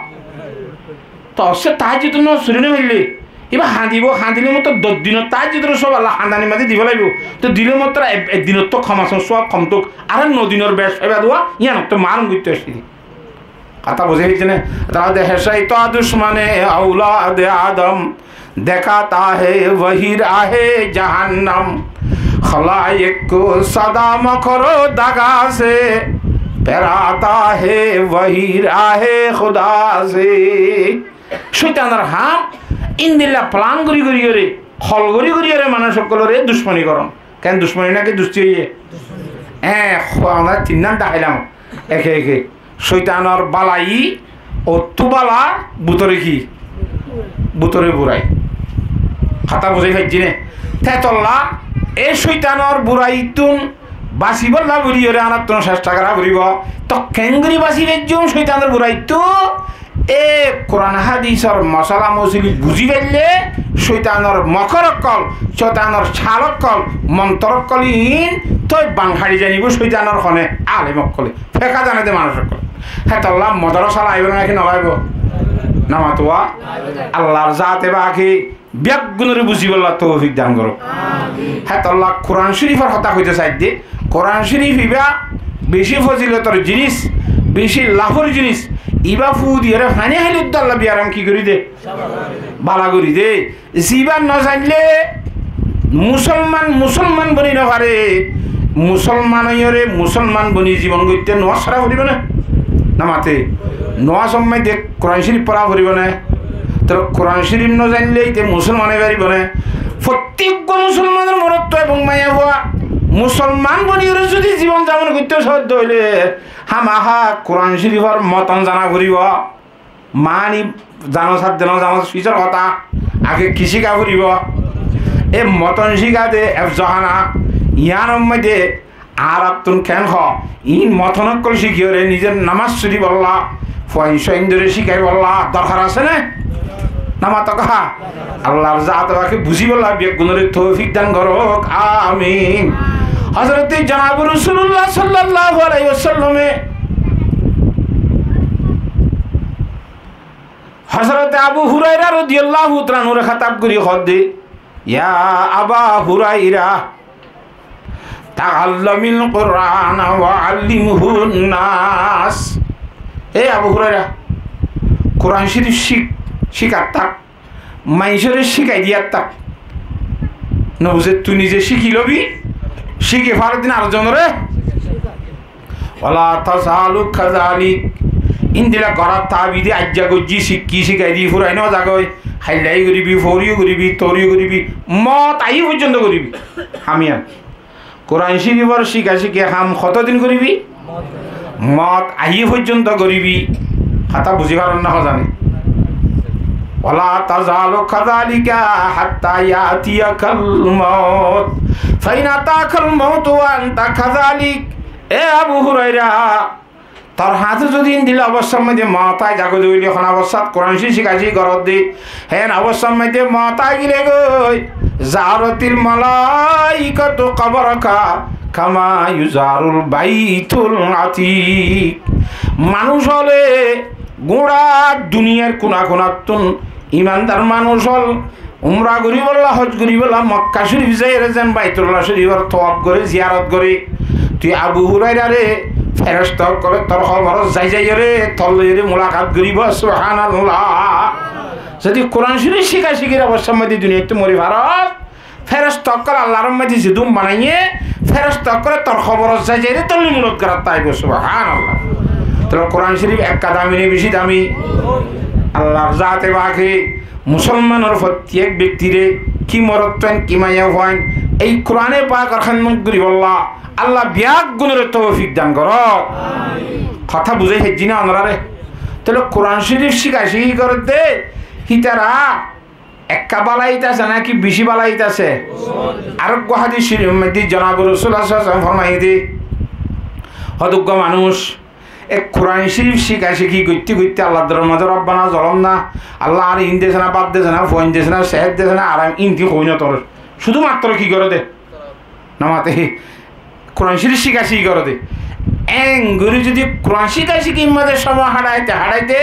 Toh se tahajjud no suri no faille, iba hañdibo, hañdile mottor doc dinor tahajjudor sob Allah hañdanir maze dibo laibo. Toh dile mottor ek, ek dinor toh kom asé, sob kom tok. Ar no dinor bec faiba duwa, iyan toh marum goitte asé. Hotá buzí faijjó né? Tara dehe shaitan dushmane aulade Adam, dekhata hai wahi rahe jahannam. Khalaik ko sada makr o daga se, pherata hai wahi rahe Khuda se. Cóitanor ham, endilla plan gori gori gori, hol gori gori gori manúc ókkolore dushmoni goron. Ken dushmoni naki dusti óiye? Hé, hua, añra tinnán dahailam. Eke eke. Cóitanor balai, ottú bala, bútore ki? Bútore burai. Hotá buzí faijjó né? Tetolla, e cóitanor buraittún basibálla buli ore añárattún cesta gora foribo. Toh kengori basi faijjum cóitanor buraittú? E Kuran hadisor mosala mosili buzí faille, cóitanor mokor ókkol, cóitanor cál ókkol, montor ókkol in toi bang hái zaibo cóitanor hone alem ókkole. Feka zane de manúc ókkol. Hetolla modorosa laibo naki no laibo? Namatuwa? Allar zate baki beggúnore buzibálla toufik dan goró. Hetolla Kuran Corifor hotá hoite saidde, Kuran Corif iba beci fozilotor jinis, beci lafor jinis. Iba fu diyore faní háile dalla biyaram ki gori de? Bala gori de. Ziba no zainle musolman, musolman boni no fare. Musolman óiyore musolman boni zibon goitte nomaz fora foribo né? Namate nomaz sommoy de Kuran Corif fora foribo né? Tole Kuran Corif no zainle ite musolman ói faribo né? Fottek musolmanor morotfua ebong maiyafua musolman boniyore zodi zibon zabon goitte soddo óile hamaha Kuran Corifor moton zana foribo. Mani zano sadde no zano sisor hotá, age ki cíka foribo? E moton cíka de efzohana, iyanor moidde añárattún ken ho, in moton ókkol cíkiyore nizor nomaz foribolla, fuain suaindore cíkaibolla dorkar asé né? Namatoka? Allar zate baki buzibolla beggúnore toufik dan gorouk. Amin. Hozrote jonabe Rosulullah sallallahu alaihi wasallame Hozrote Abu Huraira rodiyallahu taala anhure khitab gori hoódde, "Ya Aba Huraira, ta'allamil Qur'ana wa allimhun nas." Hé Abu Huraira, Kuran Corif cík, cíkat tak, maincóre cíkai diyat tak. No buzé tui nize cíki lobi, cíki fare din ar zonore. Wala tazalu kazalik. Endilla gorat tabi de aijja gojji, cíkki cíkai di furai no zagoi. Haillai goribi, foriyo goribi, toriyo goribi, mot aiyé foijjonto goribi. Hamiyan. Kuran Corifor cíka cíki ham hoto din goribi? Mot aiyé foijjonto goribi. Hotá buzi faron na hozane? Wala tazalu kazalika hatta yatiyakal maut. Fa in atakal mautu wa anta kazalik. E Abu Huraira, tor hañte zodi endilla obostar moidde mot ai zagoi de óile, hon obostat Kuran Corif cíka cíki goródde, hén obostar moidde mot ai gile goi, zarotil malaikatu kabraka kama yuzarul baitul atik. Manúc ókkole gura duniyar kuna kunattún imandar manúc ókkol umra goribolla, hoj goribolla Mokka Corif zaiyore zen Baitullah Corifor towaf gore, ziyarot gore, tui Abu Hurairare feresta ókkole tor hoborot zai zaiyore tor loiyore mulakat goribo. Subhanallah. Zodi Kuran Corif cíka cíkir obostar moidde duniyattú mori faros, feresta ókkol Allar moidde zedún banaiye, feresta ókkole tor hoborot zai zaiyore tor loi mulakat gorat aibo. Subhanallah. Tole Kuran Corif ekka dami ne beci dami? Allar zate baki musolmanor fottiyek bektire, ki morotfuain, ki maiyafuain, ei Kurane Pakor hédmot goribolla Allah beggúnore toufik dan gorouk. Hotá buzai faijji na onorare? Tole Kuran Corif cíka cíki goródde, hítara ekka bala it asé naki beci bala it asé? Ar uggwá hadis Corif moidde jonabe Rosulullah sallallahu alaihi wasallam formaiyé de, hoduggwá manúc e Kuran Corif cíka cíki goitte goitte Allar dorbar moidde Robbana zolomna, Allah añáre in dese na, baf dese na, fuain dese na, sehet dese na, aram, inti hoi no tor. Cúdu matro ki goródde? Namate Kuran Corif cíka cíki goródde. Engorí zodi Kuran cíkacíkir mazé cómoi haçaite haçaite,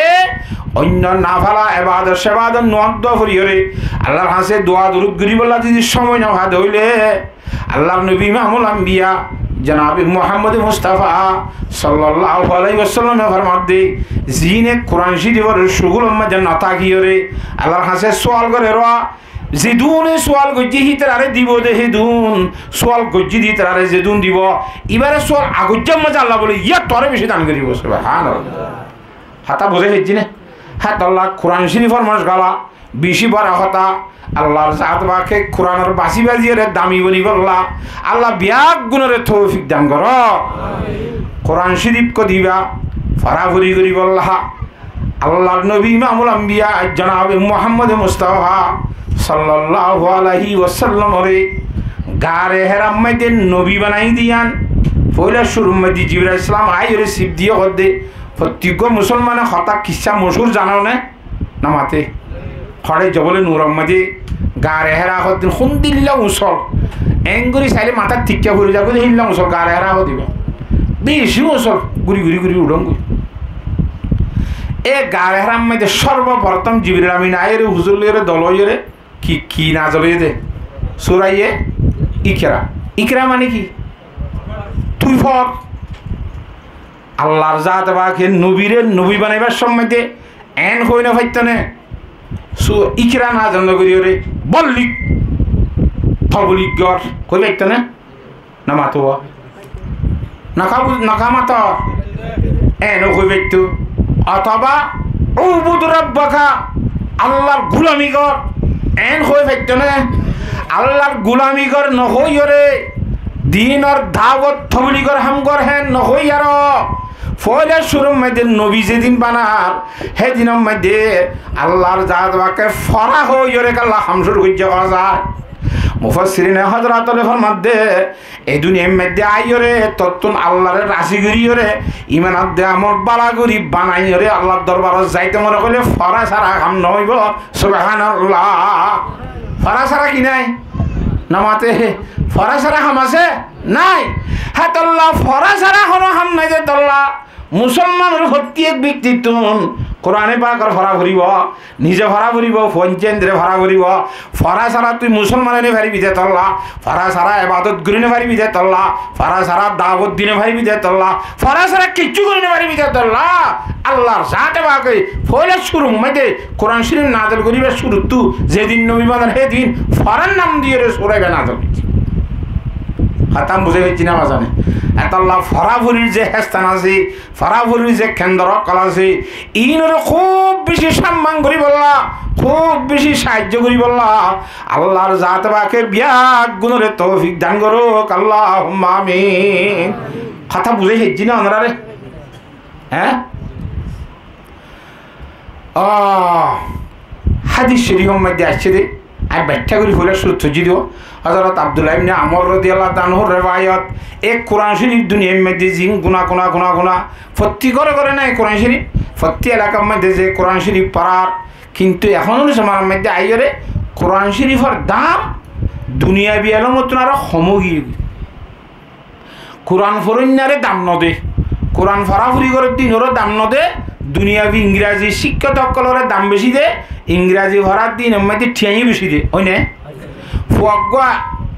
oinno nafala ebadot cebadot nuwat dua foriyóre, Allar hañsé dua durud goríbolla zodi cómoi no fa de óile, Allar nobi Imamul Ambiya jonabe Muhammode Mustafa sallallahu alaihi wasallame formadde, zine Kuran círifor cugulor mazé no tákiyóre, Allar hañsé sual gorer, zedúne sual goijjé hítararé dibo de, hedún sual goijjé de hítararé zedún dibo, ibáre sual agoijjar mazé Allah bóle, yían tuáñre beci dan goríbo. Subhanallah. Hotá buzí faijjó né? Hétolla Kuran círifor moshgola beci boro hotá. Allar zat pake Kuranor basi basiyóre dami bonibolla Allah beggúnore toufik dan goró. Kuran círif kó diba, forafori goríbolla. Allar nobi Imamul Ambiya jonabe Muhammode Mustafa sallallahu alaihi wasallamore Gare Herar mazé nobi banai diyan. Foila cúrur mazé Jibril aláihis salam aiyóre sif diyé hoódde, fottí gua musolmane hotá kissá mochúr zano né? No mate. Hoçé Jobole Nuror mazé Gare Hera hoddin hondilla usol. Engorí saile matát tikká fori zagói de, hondilla usol Gare Hera hoó diba. Beci usol, guri guri guri uçóngoi. E Gare Herar mazé sorboprotom Jibril Amin aiyóre huzur loiyóre dol óiyore ki, ki nazil óiye de? Suraye Ikra. Ikra mane ki? Tui for. Allar zat pake nobire nobi banaibar somot de en hoi no faitto né? Su-, ikra nazil no goríyore, bollig, toblig gor, hoi faitto né? No mato. No ka bu-, no ka mato. En hoi faitto. Otoba, ubud rabbaka, Allar gulami gor, en hoi faitto né? Allar gulami gor no hoiyore, dinor dawot tobligor ham gor hen no hoiyore. Foila cúrur mazé nobi zedin banar, hedinor mazé Allar zat pake fora hoiyore kalla ham cúru goijjé hoó za. Mufassirine hozrot ókkole formadde, e duniyar mazé aiyore tottún Allare razi goríyore, iman adde amol bála gorí banaiyore Allar dorbarot zaito mone goille fora sára ham no óibo. Subhanallah. Fora sára ki nai? No mate. Fora sára ham asé? Nai. Hétolla fora sára hono ham nai de tolla. Musolmanor fottí ek bektittún Kurane Pakor fora foribo, nize fora foribo, fuain zaindre fora foribo. Fora sára tui musolman ói no faribi de tolla, fora sára ebadot gorí no faribi de tolla, fora sára dawot di no faribi de tolla, fora sára kessú gorí no faribi de tolla. Allar zate pake foila cúrur mazé Kuran Córif nazil goríbar cúruttú zedin nobi banan hedin forar nam diyóre sura ibá nazil goijjé. Hotá buzí faijjó né mazane? Hétolla fora forir ze hestan asé, fora forir ze kendro ókkol asé, inore kúb beci samman goríbolla, kúb beci sahaijjo goríbolla Allar zate pake beggúnore toufik dan gorouk, Allahumma amin. Hotá buzí faijjó né onorare? Há? Ó, hádis córifor maze aiccé de, añí bekkúa gorí foila cúrut foijjí de, Hozorot Abdullah ibne Amor rodiyallahu ta'ala anhur rewayot, e Kuran Córif duniyar maze zin guna, guna, guna, guna, fottí góre góre nai Kuran Córif, fottí elakar maze ze Kuran Córif forar, kintu ehón or zomanar maze aiyóre Kuran Córifor dam duniyabi elómottún aró hom ói giyói. Kuran foróinnare dam no de. Kuran forafori gorér de inore dam no de. Duniyabi ingrazi cíkkot ókkolore dam beci de. Ingrazi forar de inor maze thiañ beci de. Ói né? Fua eggúa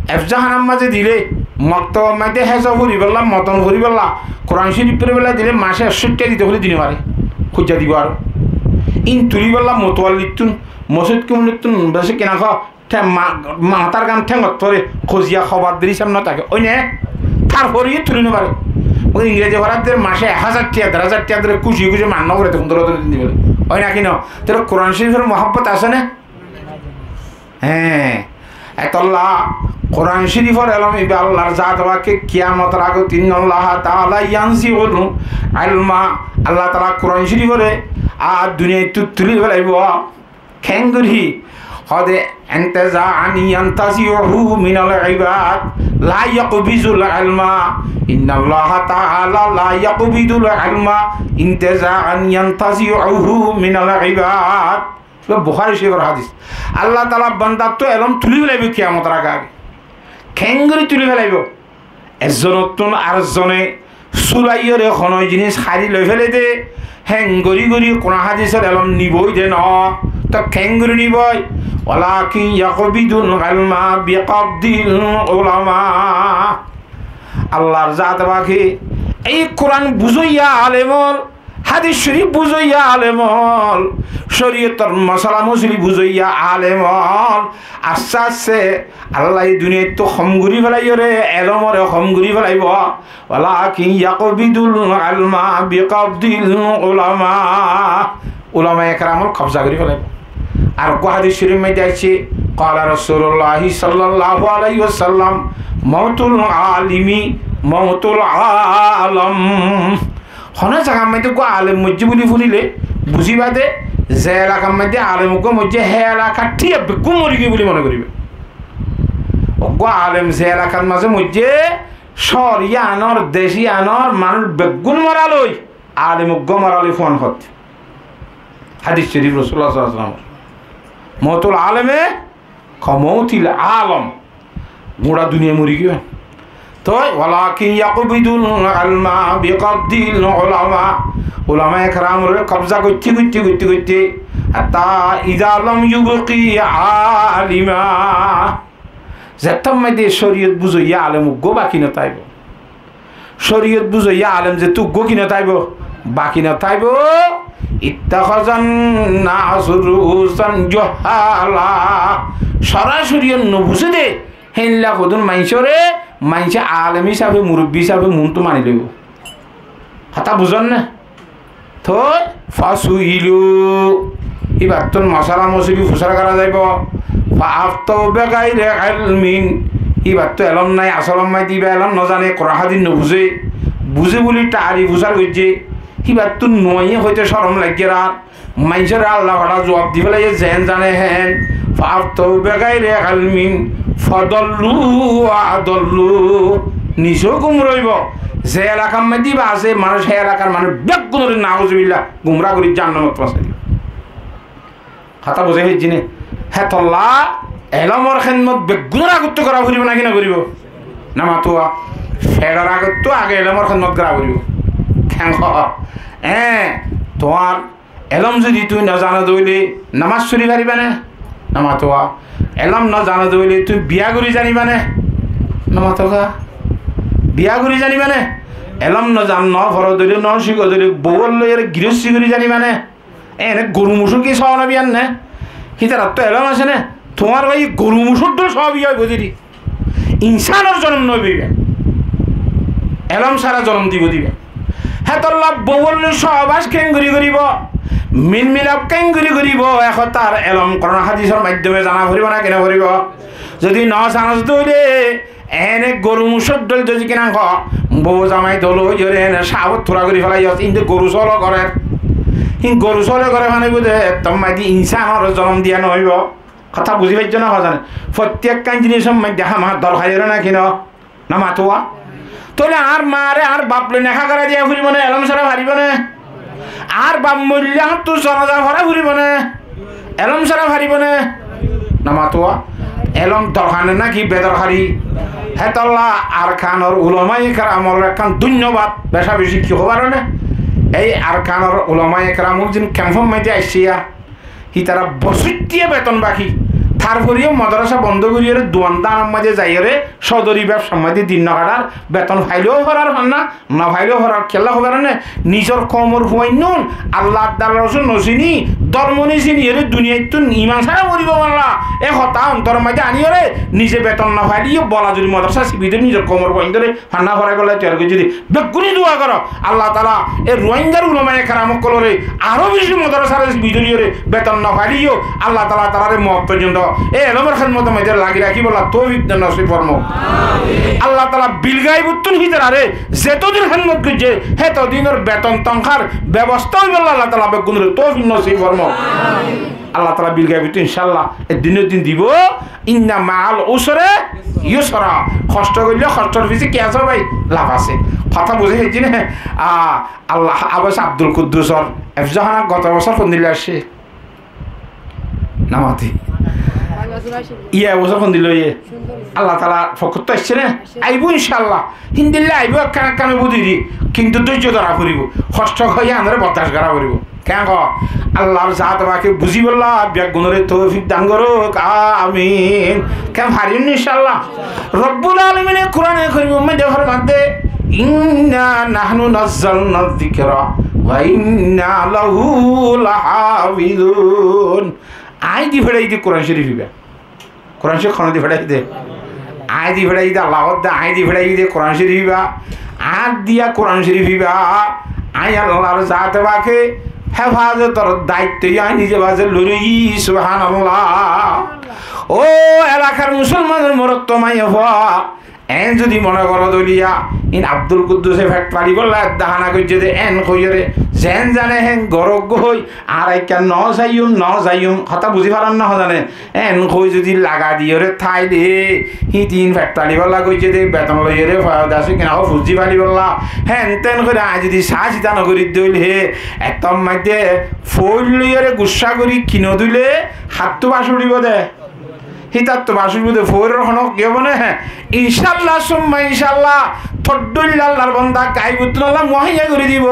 efzohanar maze dile, moktobar maze héfzo foribálla, moton foribálla, Kuran Córif foribálla dile mace ekcó tiañ dito hoile di no fare. Hoijja dibo aró. In tulibálla mutuallittún, mosjid komitittún, beci kena hó, Te ma-, matár gán théngot fore, koziya hobar deri sam no táke. Ói né? Tarfore yó tuli no fare. Ói ingrazi forar de mace ek házar tiañ, der házar tiañ dóre kúci kúci man no fore, te fundoro din dibo. Ói né ki no? Te Kuran Córifor muhabbot asé né? Hé. Etolla Kuran Córifor elóm ibá Allar zat pake kiyamotor agot, innallaha ta'ala yanzi'ul ilma, Allah ta'ala Kuran Córifore ar duniyaittú tuli felaibo. Keéngorí? Hoóde, انتزاعا ينتزعه من العباد لا يقبض العلم، إن الله تعالى لا يقبض العلم انتزاعا ينتزعه من العباد. Ibá Buhári Córifor hádis. Allah taala bandattú elóm tulí felaibóu kiyamotor age age. Keéngorí tulí felaibóu? Ezzonottún arezzone Sulaiyóre honó jinis hári loi féle dé, héngorí gorí Kuran hádisor elóm nibói dé noó. Tóu kéngorí nibói? Walakin yaqbidul ilma biqabdil ulama. Allar zate pake ei Kuran buzóiya alem ól, hádis corif buzóiya alem ól, coriyotor mosala mosoli buzóiya alem ól, aste aste Allaye duniyaittú hom gorí félaiyóre elómore hom gorí félaibóu. Walakin yaqbidul ilma biqabdil ulama. Ulamaye keramor kobza gorí félaibóu. Ar uggwá hádis corif maze aiccé, qala Rasulullah sallallahu alaihi wasallam, mautul alimi mautul alam. Honó zagar maze uggwá alem moijjé buli fúnile buzíba dé, ze elakar maze alem uggwá moijjé, hé elakar thiya beggún mori giyói buli mone goríba. Uggwá alem ze elakar maze moijjé, cóor yíanor, dec yíanor manúic beggún mora loi alem uggwá mora loi fuan hoó dé. Hádis corif Rosulullah sallallahu alaihi wasallamor. Mautul alimi kamautil alam. Gura duniya mori giyói. Toi walakin yaqbidul ilma biqabdil ulama. Ulamaye keramore kobza goitté goitté goitté goitté hatta iza lam yubqi alima. Zettót maze coriyot buzóiya alem uggwá baki no táibo. Coriyot buzóiya alem zettót uggwá ki no táibo, baki no táibo. Ittakhazan nasu ruusan juhala. Sora coriyot no buzé dé héilla hodún maincóre, maincé alem hísafe, murubbi hísafe muúntu mani loibo. Hotá buzón né? Toi fasuilu, íbattún mosala mosoli fusár gora zaibo. Fa aftau bigairi ilmin, íbattú elóm nai, asol maze íba elóm no zane, Kuran hádis no buzé. Buzé buli tari fusár goijjé. Íbattú no aiyé hoite corom laiggé ar. Maincóre Allah fara zuab di félaiye, zen zane hén. Fa aftau bigairi ilmin fadallu wa adallu. Nize gumra óibo. Ze elakar maze íba asé, manúic hé elakar manúic beggúnore nauzubillah gumra gorí jahannamot fosai dibo. Hotá buzí faijjó né? Hétolla elómor hédmot beggúnor agottú gora foribó né ki no foribó? No mató. Feçor agottú age elómor hédmot gora foribó. Keén hoó? Eé, tuáñr elóm zodi tuñí no zano de óile nomás fori faribá né? No mató. Elóm no zano de óile tuñí biya gorí zanibá né? No mató. Biya gorí zanibá né? Elóm no zano, no foro de óile, no cíko de óile, bou loiyóre girosí gorí zanibá né? Ene goru mucúr ki sóob no óibo né? Hítarattú elóm asé né? Tuáñr bái goru mucúr dóilla sóob óibo de. Insánor zonom no óibo, elóm sára zonom dibo de. Hétolla bou loi sóobac keéngorí goríbo, mil milap keéngorí goríbo, e hotár elóm Kuran hádisor maiddóme zana foribó né ki no foribó? Zodi no zanos de óile, ene goru mucúr dóilla zodi ki nang hoó, bou zamai dóilla óiyore ene cábot tura gorí félaiyo, inde goru sóola gorér. Hín goru sóola goré fán óibo de, ettór maze insánor zonom diya no óibo. Hotá buzí faijjó né hoó zane? Fottí ekkán jinisor maze hámaha dorhari óre né ki no? No mató. Tóile añár maáre añár baf loi neká gorai diya foribó né, elóm sára faribó né? Añár baf moille añáttu zonaza fora foribó né, elóm sára faribó né? No mató. Elóm dorhari né ki bedorhari? Hétolla Arkanor ulamaye keramore ekkán dóinnobad, beca beci ki hoó faro né? Ei Arkanor ulamaye keram ol zin kemfor maze aiccé ya, hítara bosóittiya beton baki. Tarfore yó modrasa bondó goríyore duan danor maze zaiyore sodori bebsar maze din no kaçar, beton faileyo forar fanna, no faileyo forar. Kiyólla hoó faro né? Nizor koumor fuain nún Allah ar Rosul no sini, dórmo no siniyore duniyaittún iman sára moribo balla, e hotá ontoror maze aniyore nize beton no faileyo bola zodi modrasa sibi dóri nizor koumor fuain dóre fanna foraibálla toiyar goijjé de. Beggúne dua goró, Allah taala e Ruáingar ulamaye keram ókkolore aró beci modrasar bidoriyore beton no faileyo Allah taala tarare moot foijjonto e elómor hédmotor maze lagi rakíbolla toufik den nosib formok. Allah taala bilgaibottún hítarare zetodin hédmot goijjé hétodinor beton tonkar bebosta óibolla Allah taala beggúnore toufik nosib formok. Allah taala bilgaibottún incállah eddinor din dibo. Inna ma'al usri yusra. Hoctho goille hocthor fisé ki asé bái? Laf asé. Hotá buzí faijjó né? A, Allah, Abas Abdul Kuddusor efzohana goto bosór hondilla aiccé? No mató. Iye, e bosór hondilla óiye? Allah taala fokkóttu aiccé né? Aibó incállah. Hindilla aibó, ekkán ekkán óibo deri. Kintu dóijjo dóra foribó. Hoctó hoi yíanore bordac gorá foribó. Keén hoó? Allar zaate pake buzíbolla beggúnore toufik dan gorouk. Amin. Keén farim né incállah? Robbul Alamine Kurane Korimor maze formadde, "Inna nahnu nazzalna zikra wa inna lahu lahafizun." Añí di feçai de Kuran Córif íba. Kuran Córif hone di feçai de? Añí di feçai de, Allah hoódde, añí di feçai de Kuran Córif íba. Añár diya Kuran Córif íba. Añí Allar zaate pake hefazotor daitto añí nize baze loi roiyí, subhanallah. Ó elakar musolmanor morot maiya fua, eén zodi mone goró dóilla, in Abdul Kudduse fet falibolla edde hana goijjé de, eén hoiyóre, zeén zane heén goró goi, ar ekka no zaiyum, no zaiyum, hotá buzí faron né, hozane? Eén hoi zodi laga diyóre táile, híin tin fet falibolla goijjé de, beton loiyóre, fa-, dase kina hó fuzzi falibolla, heén teén gorí añí zodi saá sita no gorí dóille, ettór maze foóil loiyóre guccá gorí kino dóille, hattú bac uçíbo de. Hítattú bac uçíbo de, foóilor honó ki óibo né? Incállah, summa incállah, toddúilla Allar bonda gaibottún Allah muhaiya gorí dibo.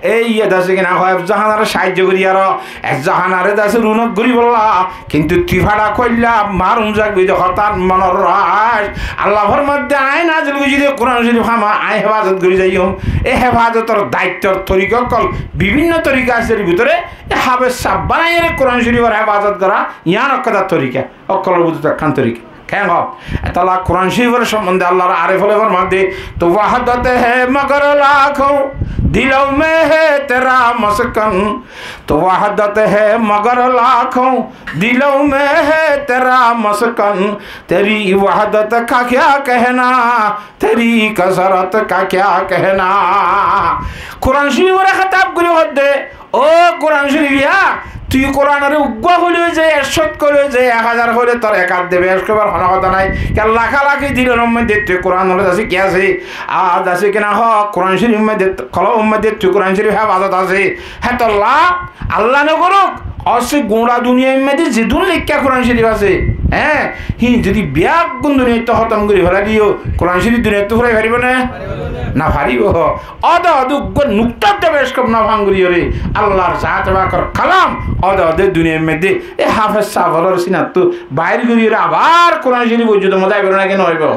Ei, e dase kina hó, efzahanare saáijjo gorí aró, efzahanare dase runok goríbolla, kintu tui faça koilla, marum zagbi de hotán monor ras. Allah formadde, añí nazil goijjí de Kuran Córif hama, añí hefazot gorí zaiyum. E hefazotor daittor torika ókkol, bibinno torika asé, er bútore e háfez sáb banaiyóre Kuran Córifor hefazot gorá, yián ekkán torika, ókkolor bútore ekkán torika. Keén hoó? Etolla Kuran Córifor sombonde Allar aref ókkole formadde, "تو وحدت ہے مگر لاکھوں دلوں میں ہے تیرا مسکن، تو وحدت ہے مگر لاکھوں دلوں میں ہے تیرا مسکن، تیری وحدت کا کیا کہنا، تیری کثرت کا کیا کہنا۔" Kuran Córifore hétab gorí hoódde, "Ó Kuran Córif ya, tui Kuranore uggúa hoilé ze, ekcót hoilé ze, ek házar hoilé tor ek adde bec goríbar honó hotá nái. Kiyólla, lakálaká dilor maze tui Kuranore dase ki asé, ar dase kina hó, Kuran Córif maze, kolbor maze tui Kuran Córif hefazot asé." Hétolla Allah no gorouk, asé gura duniyair maze zedún lekká Kuran Córif asé, hé, híin zodi beggún duniyaittú hótom gorí félai diyo, Kuran Córif duniyaittú furai faribo né? No faribo. Óde óde uggúa nukta de bec gorí no fán goríyore, Allar zaate pakor kalam óde óde duniyair maze e háfez sáb ókkolor sinattú bair goríyore abar Kuran Córif wujudor maze aibó né, náki no aibó?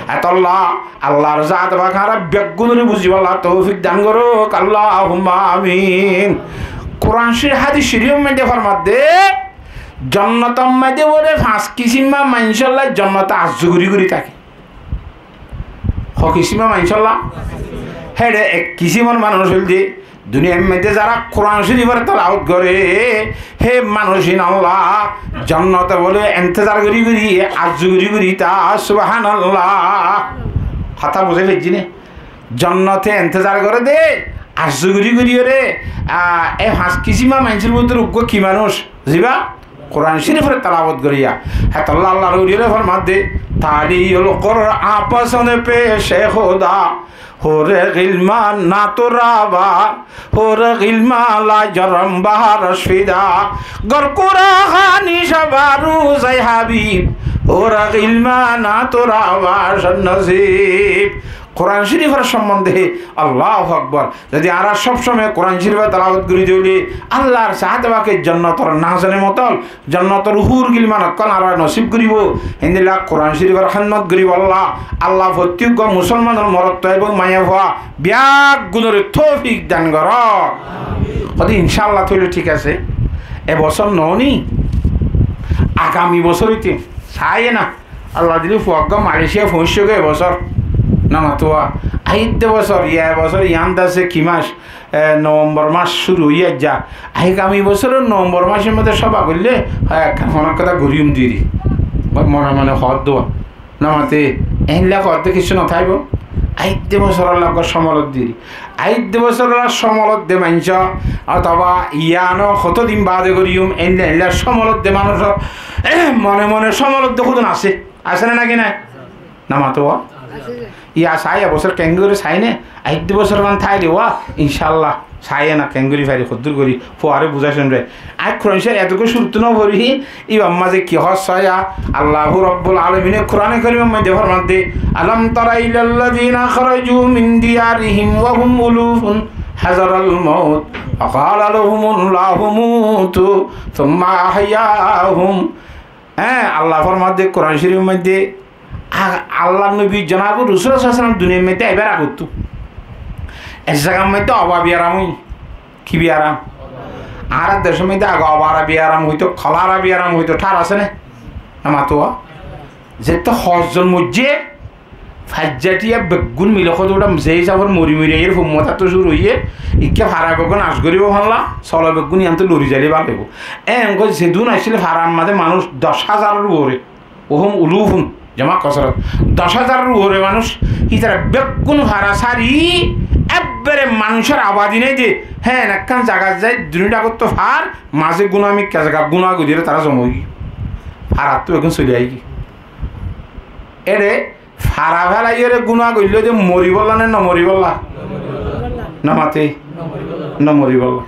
Etolla Allar zaate pak añára beggúnore buzíbolla toufik dan gorouk, Allahumma amin. Kuran Córif, hádis Córifor maze formadde, jonnotor maze bóle fañs kisímor maincólla jonnote arzu gorí gorí táke. Hó kisímor maincólla? Héçe ek kisímor manúic óilde, duniyair maze zara Kuran Córifore telawot goré, hé manúic ínolla jonnote bóle entezar gorí gorí, arzu gorí gorí tá, subhanallah. Hotá buzí faijjí né? Jonnote entezar goré de, arzu gorí goríyore, a, e fañs kisímor maincór bútore uggúa ki manúic? Ziba Kuran Córifore telawot goríya. Hétolla Allar wólire formadde, "تعالی القرآن پسند پیش خدا، حور غلمان نا تو روا، حور غلمان لاجرم بہرش فدا، گر کورا خانی شب روز ای حبیب، حور غلمان نا تو روا شد نصیب۔" Kuran Córifor sombonde, Allahu Akbar. Zodi añára sob somoi Kuran Córifor telawot gorí dóile, Allar zaate pake jonnotor nazone motol, jonnotor hur gilman ókkol añára nosib goríbo. Héndilla Kuran Córifor hédmot goríbolla Allah fottí uggúa musolmanor morot ebong maiyafua beggúnore toufik dan gorouk. Hóde, incállah, tóile thík asé. E bosór noó ni, agami bosór óite saáiye na. Allah dile fua uggúa Malaysia foóñiccé goi e bosór. Namatuwa. Aiyédde bosór, ya e bosór yián dase ki mac? E, November mac cúru óiye aijja. Agami bosóror November macor modde cóba goille, há, ekkán honó hotá goríyum deri. Mone mone hoódde. Namate, éilla hoódde kessú no táibo. Aiyédde bosórolla uggúa cómolot deri. Aiyédde bosórolla cómolot de maincó, otoba yiáno hotodin baade goríyum, éilla éilla cómolot de manúcor mone mone cómolot de hodún asé. Asé né náki nái? Namatuwa. Yá saiyá bosór keéngori saiyé né, aidde bosór man táile wá, incálla, saiyé na keéngori fari, hoddúr gorí, fuaré buzái cúnre. Aññí Kuran Córif etó gorí cúruttu no forí, ibá mazé ki hoó saiyá, Allahu Rabbul Alamine Kurane Korimor maze formaidde, ألم تر إلى الذين خرجوا من ديارهم وهم ألوف حذر الموت فقال لهم الله موتوا ثم أحياهم. Hé, Allah formaidde Kuran Córifor maze, A-, Allar nobi jonabe Rosul sallallahu alaihi wasallam duniyar maze aibar agottú ek zagar maze oba biyaram óiye. Ki biyaram? Añárar decór maze age obara biyaram óito, kolara biyaram óito, thár asé né? Amattú zettó hozzon moijjé, faijja thiya beggún mile hoto uçá ze hísabe mori mori aiyér, fummotattú cúru óiye, ikká fara beggún as goríbo holla, solo beggún iyanttú lori zaile bála óibo. Engori zedún accíl farar maze manúic doc házaror uore, وهم ألوف, jama kosrot. Doc házaror uore manúic, ítara beggún fara sári, ebbere manúicor abadi nái de, hé, ekkán zagat zai, duniyar agottú far, mazé gúna mikká zaga gúna gorí tará zoma óiye. Farattú beggún soli aigiyói. Ére fara felaiyóre gúna goillé de moribolla né no moribolla? No mate. No moribolla.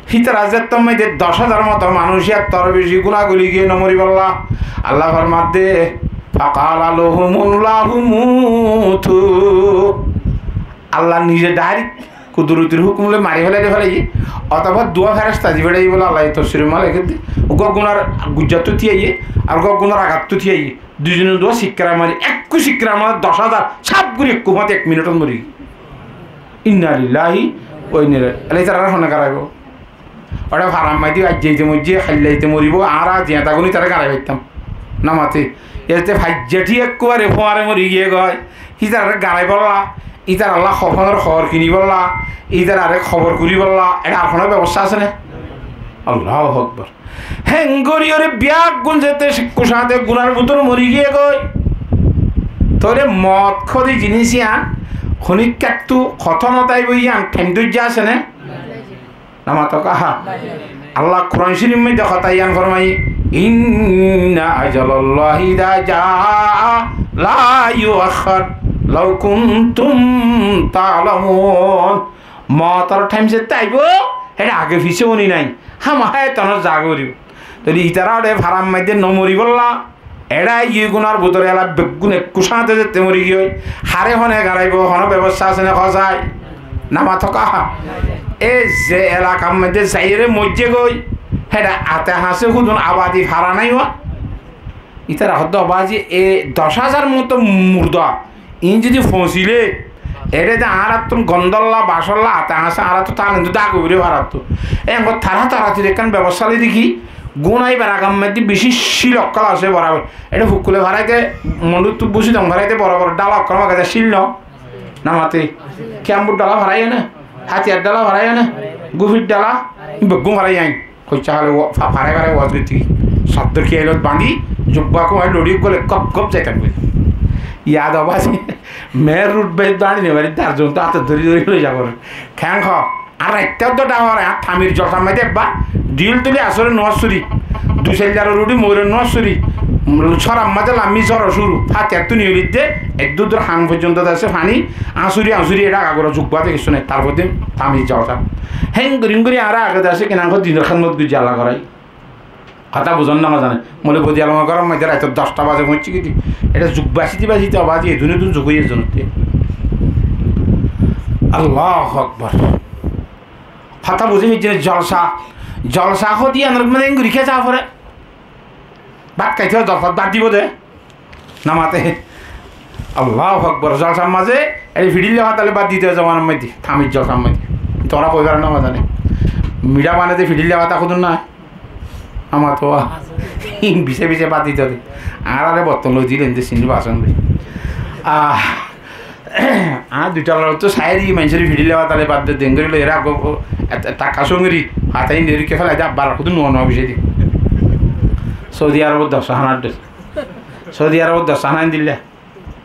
Hítara zettór maze doc házar moto manúic, ettór beci gúna gorí giyé, no moribolla. Allah formaidde, فقال لهم الله موتوا. Allah nize dairek kudurotir hukum loi mari félai de félaiye, otóba duwa feresta di félaiye bóle Allah tofsiror maze lekédde, uggwá gúnar gujjattú tíyaiye, ar uggwá gúnar agattú tíyaiye. Duizone duwa sikkara mari, ekku sikkara mari doc házar, saf gorí ekku fáñti ek minitot mori giyé. إنا لله وإنا إليه راجعون. Ítara hone garaibo? Óre farar maze aijja ite moijjé, hailla ite moribo, añára ziyá tákon ítara garai faittám. No mate. Ete faijja thiya ekkubare fuare mori giyé goi. Ítarare garaibolla, ítaralla kofonor hor kinibolla, ítarare kobor goríbolla, ére ar hono bebosta asé né? Allahu Akbar. Héngori óre biyaggún zete kucáñte gúnar bútore mori giyé goi. Tóile mot hoó de jinis yián, honikkattú hotá no táibo yián thaim dóijja asé né? No mato ká. Allah Kuran Córif maze hotá yián formaiye, إن أجل الله إذا جاء لا يؤخر لو كنتم تعلمون. Motor thaim zette aibo, héçe age fise honi nai. Hámaha etonor zaga goribo. Tóile ítara óre farar maze no moribolla, eçé aiyé gúnar bútore ela beggún ekku cáñte zette mori giyói. Hare hone garaibo, hono bebosta asé né hosai? No mato ká. E ze elakar maze zaiyóre moijjé goi, héçe ate hañse hudun abadi fara nai wá. Ítara hoó de, "Ó bazi, e doc házar moto murda, iín zodi foñsilé, eçé de añárattún gondólla, bacolla, ate hañse añárattú tále de dage uçí farattú." Engori tara taratir ekkán bebosta loi deki, gúna ibar agar maze beci cíl okkol asé borabor. Eçé fukkule faraite, monduttú busi dong faraite boro boro dhala okkol maze cíl no? No mate. Kiyambur dhala faraiye né? Hátiyar dhala faraiye né? Gufir dhala? Beggún faraiye aññí. Hoicca hale wa-, fa-, farai farai waz goittí. Saddor kiyailot bañdí, jubba kuwai lori gole gop gop zaitam goi. Yad ó bazi, mer rut bej dañdi ne bari dar zon to ate dori dori loi za gorer. Keén ho? Ar raitta uddo dahore, ar tamir jolsar maze ebba, dil tuli asore nuwar suri. Dui saillar rudi moire nuwar suri. Sorar maze lammi zoro curu. Fatiyattú niyolidde, eddur dur han foijjonto dase fani, añsuri añsuri eçé agagura jubba de kissú nai. Tarfor din tamir jolsa. Héngori héngori añára age dase kinan ko dinor hédmot goijjí Allah gorai. Hotá buzón né no zane. Molobodi alomor góror maze raito doc ta baze foóñiccé giyé de. Eçé zuk basite basite ó bazi edún edún zuk óiye zonotte. Allahu Akbar. Hotá buzí faijjó né? Jolsa. Jolsa hoó de yíanor maze engori kiyá za fore? Bát háite jolsat bát dibo de. No mate. Allahu Akbar. Jolsar maze, ei fiçilla fátale bát dito zamanar maze, tamir jolsar maze. Tuáñra hoi faro no zane. Miçá bane de fiçilla fáta hodún na? Amar to bise bise bát dito de. Añáre botton loi dile de sinni bason de. Ah, añár dui talar to sairi mainsore fiçilla fátale bát de dengori loi era go, e, e, taka songori, fáta inde eri ke félai de abbar hodún nuwa nuwa bise de. Saudi Arobor dosta hánar de. Saudi Arobor dosta hána endilla.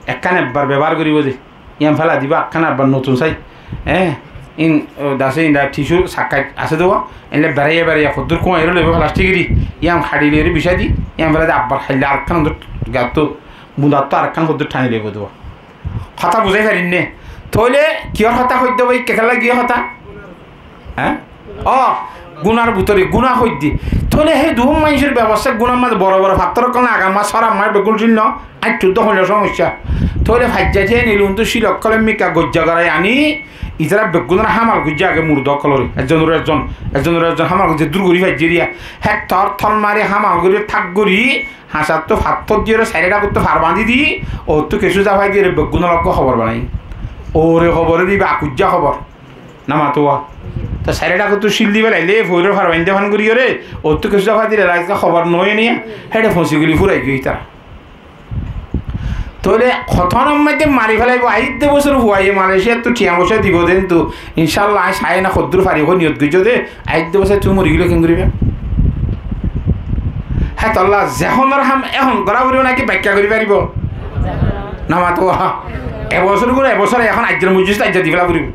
Ekkán ebbar bebohár goribo de. Yián félai dibo, ekkán ebbar notun sai. Eé, in, o, dase inda tisu sakkai asé de, inle beraiya beraiya hoddur kuwa ero loibo plastik eri. Yián haçi loi eri bisai di, yián félai di abbar hailla arekkán hoddur gattu, budattú arekkán hoddur thani loibo de. Hotá buzái farir né? Tóile kiyór hotá hoiddé bái, kekká lagiyé hotá? Há? Ó, gunar bútore guná hoiddé. Tóile hé duún maincór bebosta gunar mazé boro boro fattór ókkol agamma sóra ammá beggún cíl no, añcthu dóhon somossá. Tóile faijja thé nilun tó cíl ókkol mikká goijja gorai aní, itará beggúnor hámal goijjé age murda ókkolore. Ezonore ezon, ezonore ezon hámal goijjé dur gorí faijjé riya. Hé tor tor mari hámal gorí thak gorí, hañsattú fattór diyóre sairó dhakottú far bañdí di, ottú kessú zafai diyóre beggúnor lógge hóbor banai. Óre hóbor diba, akuijja hóbor. Namatuwa. Te sairó dhakottú cíl di felailé, foiror far bañdí fán goríyore, ottú kessú zafai diyóre lagé hóbor noóiye niya, héçe foñsi geli furai giyói tará. Tóile hotón ammá de mari felaibó, aidde bosór fuaye Malaysiattú thiañ foicá dibó de, kintu incálla añí sai na hoddúr fari, hoi niyot goijjó de, aidde bosór tuñí mori gile ken goríba? Hétolla zehónor ham ehón gorá foribó náki baikká gorí faribó? Namatuwa. Ebosór gura ebosór ehón aijjar mojlis aijja di fela foribó.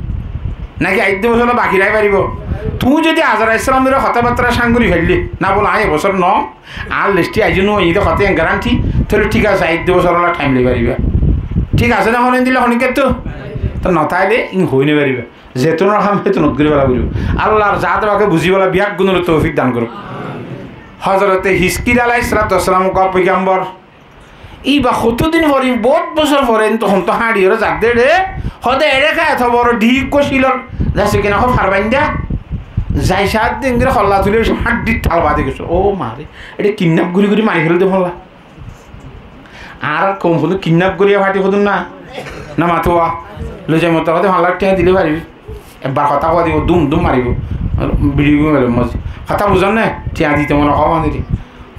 Náki aidde bosór baki rai faribó? Tuñí zodi Azar aláihis salamore hotábattá cáng gorí faillé, na bóle añí ebosór no, añár lesti aijjó no, inde hotá en garanti, tóile thík asé, aidde bosór ola thaim loi faribá. Thík asé né, hono dilla hono kettú? Tó no táile in hoi no faribá. Zetunor ham hetunot gorí fela foribó. Allar zate pake buzí bolla beggúnore toufik dan gorouk. Hozorote Hizkil aláihis salatu wassalam uggwá foigambor. Íba hoto din fore, bout bosór fore, ento honto hañçiyóre zadde re, hode eçe ká eto boro dhík uggwá cílor, zaise kina hó far bañdá. Zai saádde engori holla tulí hañçi tal bade gessé. Ó mare, eçe kidnap gorí gorí mari felo de holla. Añárar koum hodún kidnap gorí fati hodún na? Namatuwa. Loi zai motor hode fañs lak thiañ dile faribi. Ebbar hotá hoó dibo, dum dum maribo. Bidiyo gún mele mozi. Hotá buzón né? Thiañ dite mone hoó mane de.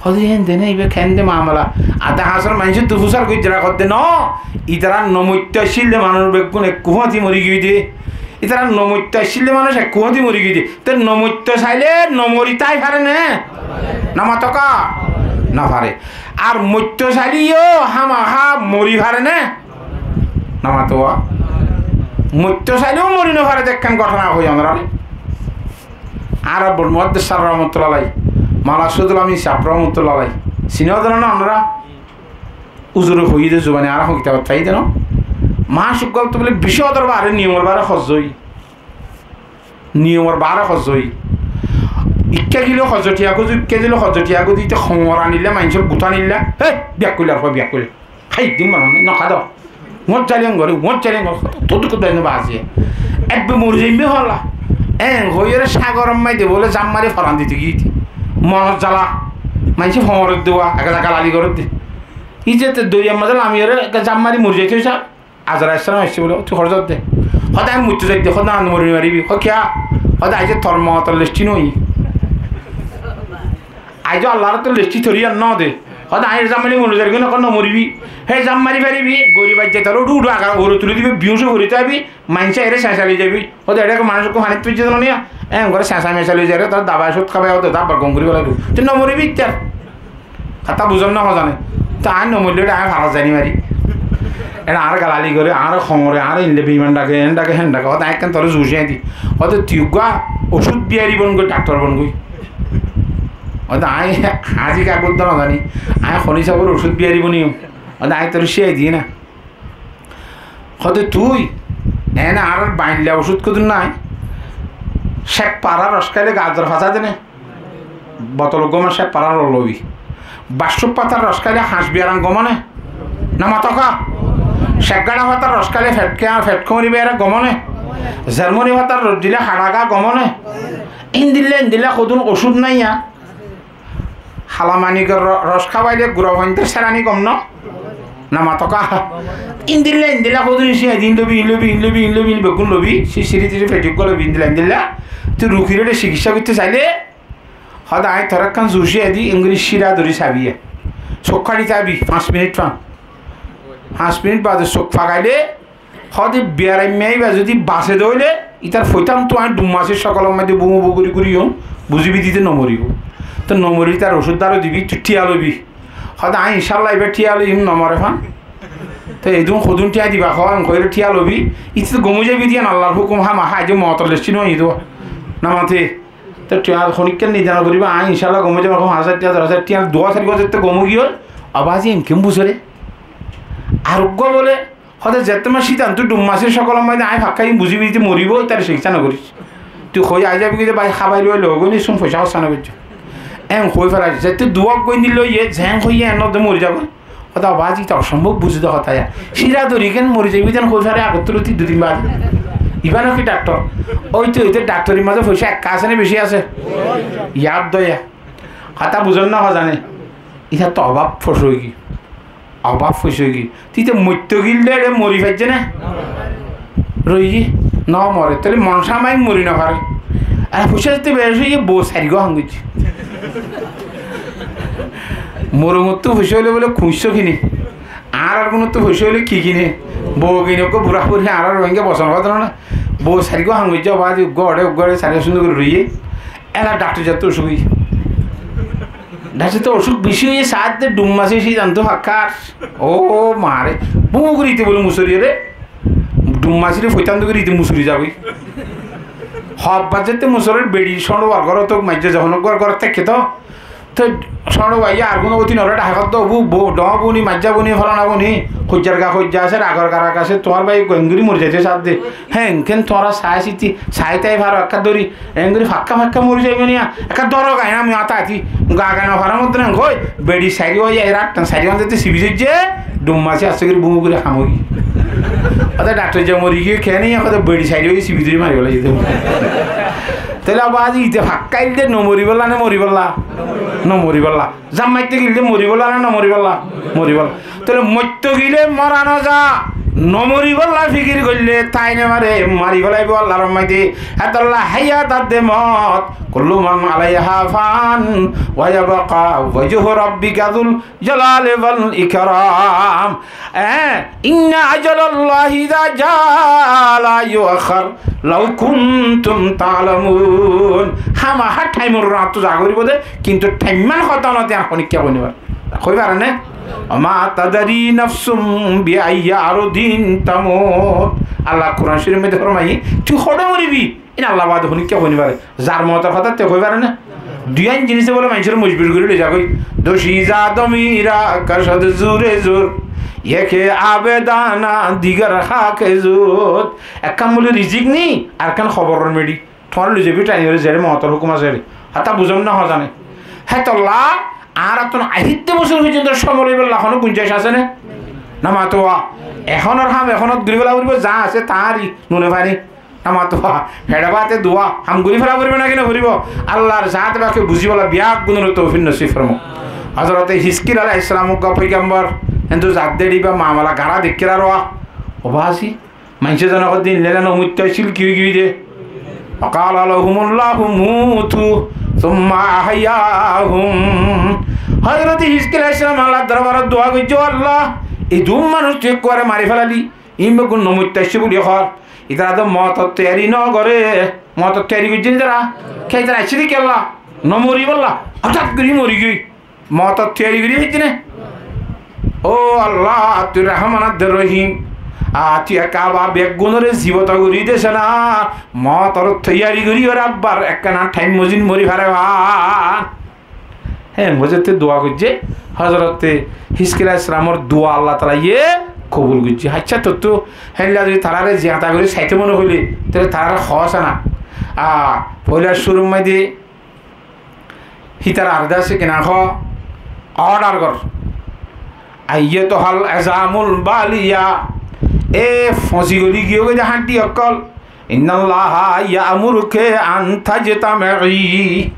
Hoó de, "Héen de né, ibá keén de mamela?" Adá hañsor maincóttu fusár goijjé, hoó de, "No, itará no moitto aiccíl de manúic beggún ekku fúañti mori giyói de. Itará no moitto aiccíl de manúic ekku fúañti mori giyói de." Te no moitto sailé no mori tái fare né? Namatóka? No fare. Ar moitto sailé yó hámahá mori fare né? Namatuwa. Moitto sailé yó mori no fare de ekkán góthona hoi onoráre. Añára Bormuhaddes sáb rahmatullah alaih, Maulana Sóidul Amin sáb rahmatullah alaih, sino de no onorá? Uzure hoiyé de zubane, añára hon kitabot faiyí de no? Maáñc uggwá bóle bicí ódor baáre niyomor baáre hozzói. Niyomor baáre hozzói. Ikká gilé hozzo thiañ gudi, ikká gilé hozzo thiañ gudi, ite hoñor anilla, maincór gutá anilla. Hé, biyakkúl ar fua biyakkúl. Hái din mane no há do. Uñr zaliyang gore, uñr zaliyang gore, hoto, hoto, hoto, hoto, hoto, hoto. Ebbe mori zaiyum holla. Eén hoiyóre sagoror maze bóle zam mari foran dito giyé de. Monor zala. Maincé foñr de wa, ekka galali gorer de. Íte te doriyar maze lamiyóre ekka zam mari mori zaito sar. Azrail aláihis salam aiccé bóle, "Tui hoçé zar de?" Hoó de, "Añí moitto zar de." Hoó de, "Na, no mori no faribi." Hoó, "Kiyá?" Hoó de, "Aijjó tor motor lesti no óiye." Aijjó Allar to lesti toriyar no de. Hoó de, "Añí zam mari mori zargói." Hoó, "No moribi." Hé zam mari faribi, gori baijjai tole uçu uçu aga ore tuli dibi, biyuñc ói fori táibi, maincé ere señsa loi zaibi. Hoó de, "Ere manúic ekku fanit foijjé de no niya?" Eén gore señsa meñsa loi zaire, tor dabai ocud hábai, hoó de, "Dabbar gom gori félaibo." Tui no moribi íttar. Hotá buzón no hozane? Te añí no moille ere añí farat zai ni mari. Ere añáre galali gore, añáre hoñre, añáre inde beiman dhake, en dhake, hen dhake. Hoó de añí ekkán tore zuciya di. Hoó de tui uggwá ocud biyari bon goi, daktor bon goi. Hoó de añí hazi kaggoz no zani. Añí honi sabor ocud biyari boni. Hoó de añí tore ciyai di na. Hoó de tui, ene añárar bainla ocud hodún nai, cek fara ros háile gazor fasa de ne, botol uggwá mazé cek fara ros lobi. Baccú fatar ros háile hañs biyaram gom ne? Namatóka? Cek gaça fatar ros háile fet ke-, fet kemori biyaram gom ne? Zermoni fatar ros dile haça gá gom ne? Endilla, endilla hodún ocud nai ya? Hala manikor ro-, ros hábaile gura fuaintor serani gom no? Namatóka? Endilla, endilla hodún ciyai di, in lobi, in lobi, in lobi, in lobi, in beggún lobi, si siri tiri feti uggwá lobi, endilla, endilla. Tui rugire ere cikissá goitté saile, hoó de añí tore ekkán zuciya di, engori cira dóri sabi ya. Suk fari táibi, fañs minit fan. Fañs minit bade suk fagaile, hoó de biyaraimma íba zodi base de óile, ítar foitánttu añí dhum masir sokolor maze bumu bu gori gori yum, buzibi de íte no moribo. Te no morire ítar ocud daro dibi, tui thiañ lobi. Hoó de añí incálla íba thiañ loiyum, no more fan. Te edún hodún thiañ diba, hoó, en hoiyóre thiañ lobi. Íte to gom ói zaibi de yián Allar hukum, hámaha aijjó moutor lesti no óiye de. Namate. Te thiañ honikka nida no goriba, añí incálla gom ói zaiyum, hoó, hañs házar thiañ, doc házar thiañ, duwá sari bosór te gom ói giyói. Abar aijjó en ken buzore? Ar uggwá bóle, Hoóde, "Zetté mor cítantu dum masír cókolor maze aññí fakká, ín buzí buzí moribóu, ítare cikissá nogoríc. Tui hoi aái zabi goi de bái, hábai loi loi goi ni, cún foicá hóssa nogoijjó." Eén hoi félaiye, zetté duwá goi ni loiye, zeén hoiyé eén de mori zagói. Hoóde, "Ó baázi, ítara osombob buzí de hotá ya. Círa dóri keén mori zaibói, ítara hoi fare agottú loti dui din baade." Ibá noki dhaktor. Óite óite dhaktorir maze foicá ekka asé né beci asé? Yad doya. Hotá buzón né hozane? Ítara to obáb fosóigi. Obáb foicógi. Tui te moittó gile ere mori faijje né? Roiye. No more. Tóile mon sámaik mori no fare. Ar foicá zetté beci óiye, bou sairgúa ham goijje. Morungottú foicá óile bóle kuiñsó kine. Añárar gunottú foicá óile ki kine? Bou kine, uggúa bura buri añárar Rohingya bosón fadé no na. Bou sairgúa ham goijje, ó baázi, uggúa oçé, uggúa oçé, sairgúa cúndor gorí roiye. Ela dhaktor zattu ocúk óiye. Dhaktor zattu ocúk beci óiye, saádde dum masé cítantu fakkár. Ó mare, búm gorí ite bóle musori re. Dum masíre foitándo gorí ite musori zagói. Hobbar zette musorir beçi cóñço bar górot ók, maijja zehón ók, górot táikke to. Te cóñço baiye ar gúno óti noré dhahé hoódde, "Ó bou, bou, dhoóñr bou ni, maijja bou ni, fólana bou ni, hoijjar ga hoijja asé, ragor ga rag asé, tuáñr bái goinggorí mori zaito saádde." Héen, héen tuáñra saái siti, saái tai faro ekká dóri, eén gorí fakká fakká mori zaibou niya, ekká dóro gai na, mui ata ati, ga gai no farar mottón eén hoi, beçi sairgúa óiye, e rattán sairgúa zette sibi zaijje, dum masí asé gorí búm gorí ham óiye. Óde dhaktor ze mori giyé, keén iye, hoóde beçi sairgúa óiye, sibi dóri mari félaiye de. Tóile ó baázi, ite fakká ailde no moribólla né moribólla? No moribólla. Zan maitté gile moribólla né no moribólla? Moribólla. Tóile moittó gile mora no za, no moribólla fikir goille, tai no mare, mari félaibo Allar maze. Hétolla háyat adde mot, kullu man aláiha fan, wa yabqa wajhu rabbika zul jalali wal ikram. Eh, inna ajalallahi iza jaa la yuakhkhar, law kuntum ta'lamun. Hámahá thaimor rañttu za goríbo de, kintu thaimman hotá no de, ar honikka hoi no fare. Hoi fare né? Wa ma tadri nafsun bi ayyi ardin tamut. Allah Kuran Córif maze formaiye, tui hoçé moribi, iín Allah bade honikka hoi no fare. Zar mootor hotá te hoi fare né? Duiyán jinise bóle maincóre mojbur gorí loi zagói. Doci za domira kasad zure zur, yeke abe dana digar hake zud. Ekkán bóle rizik ni, ar ekkán hoboror meçi. Tuáñre loi zaibi tañi ore, zere mootor hukum asé ere. Hotá buzón né hozane? Hétolla añárattún ahitte bosór foijjonto cómot loibolla honó gunjaic asé né? No mato. Ehónor ham ehónot gorí féla foribo, za asé taári nune faní. No mato. Feçe báte dua ham gorí féla foribo né ki no foribo? Allar zaate pake buzíbolla beggúnore toufik nosib formok. Hozorote Hizkil aláihis salam uggwá foigambor, héntu zadde íba mamela gará deikkér aró. Ó baázi, maincé zone hoódde iín lelá no muittó accíl, ki ói giyói de? Wa qala lahumullahu mutu summa ahyahum. Hozorote Hizkil aláihis salam Allar dorbarot dua goijjé, "Ó Allah, e dun manúic tui ekkuare mari félali, iín beggún no muittó aiccé buli hoór. Ítara to mootor toiyari no goré, mootor toiyari goijjé né ítara? Ke ítara aiccé de kiyólla? No moribólla. Hotát gorí mori giyói." Mootor toiyari gorí faijjé né? Ó Allah, tui Rahman adde Rohim. Ar tui ekka abar beggúnore zibota gorí de sóna. Mootor toiyari gorí ore abbar ekkana thaim mozin mori fare fán. Hé, mozette dua goijjé. Hozorote Hizkil aláihis salamor dua Allah taalaye kobul goijjé. Accá, tottú héilla zodi tarare ziyata gorí saité mone hoilé, tóile tarare hoó sóna. A, foila cúrur maze Hítar arde asé kiná hoó, order gor. Ayyatuhal izamul baliya, e foñsi goli giyói de hañçi ókkol, innallaha ya'muruki an tajtami'i.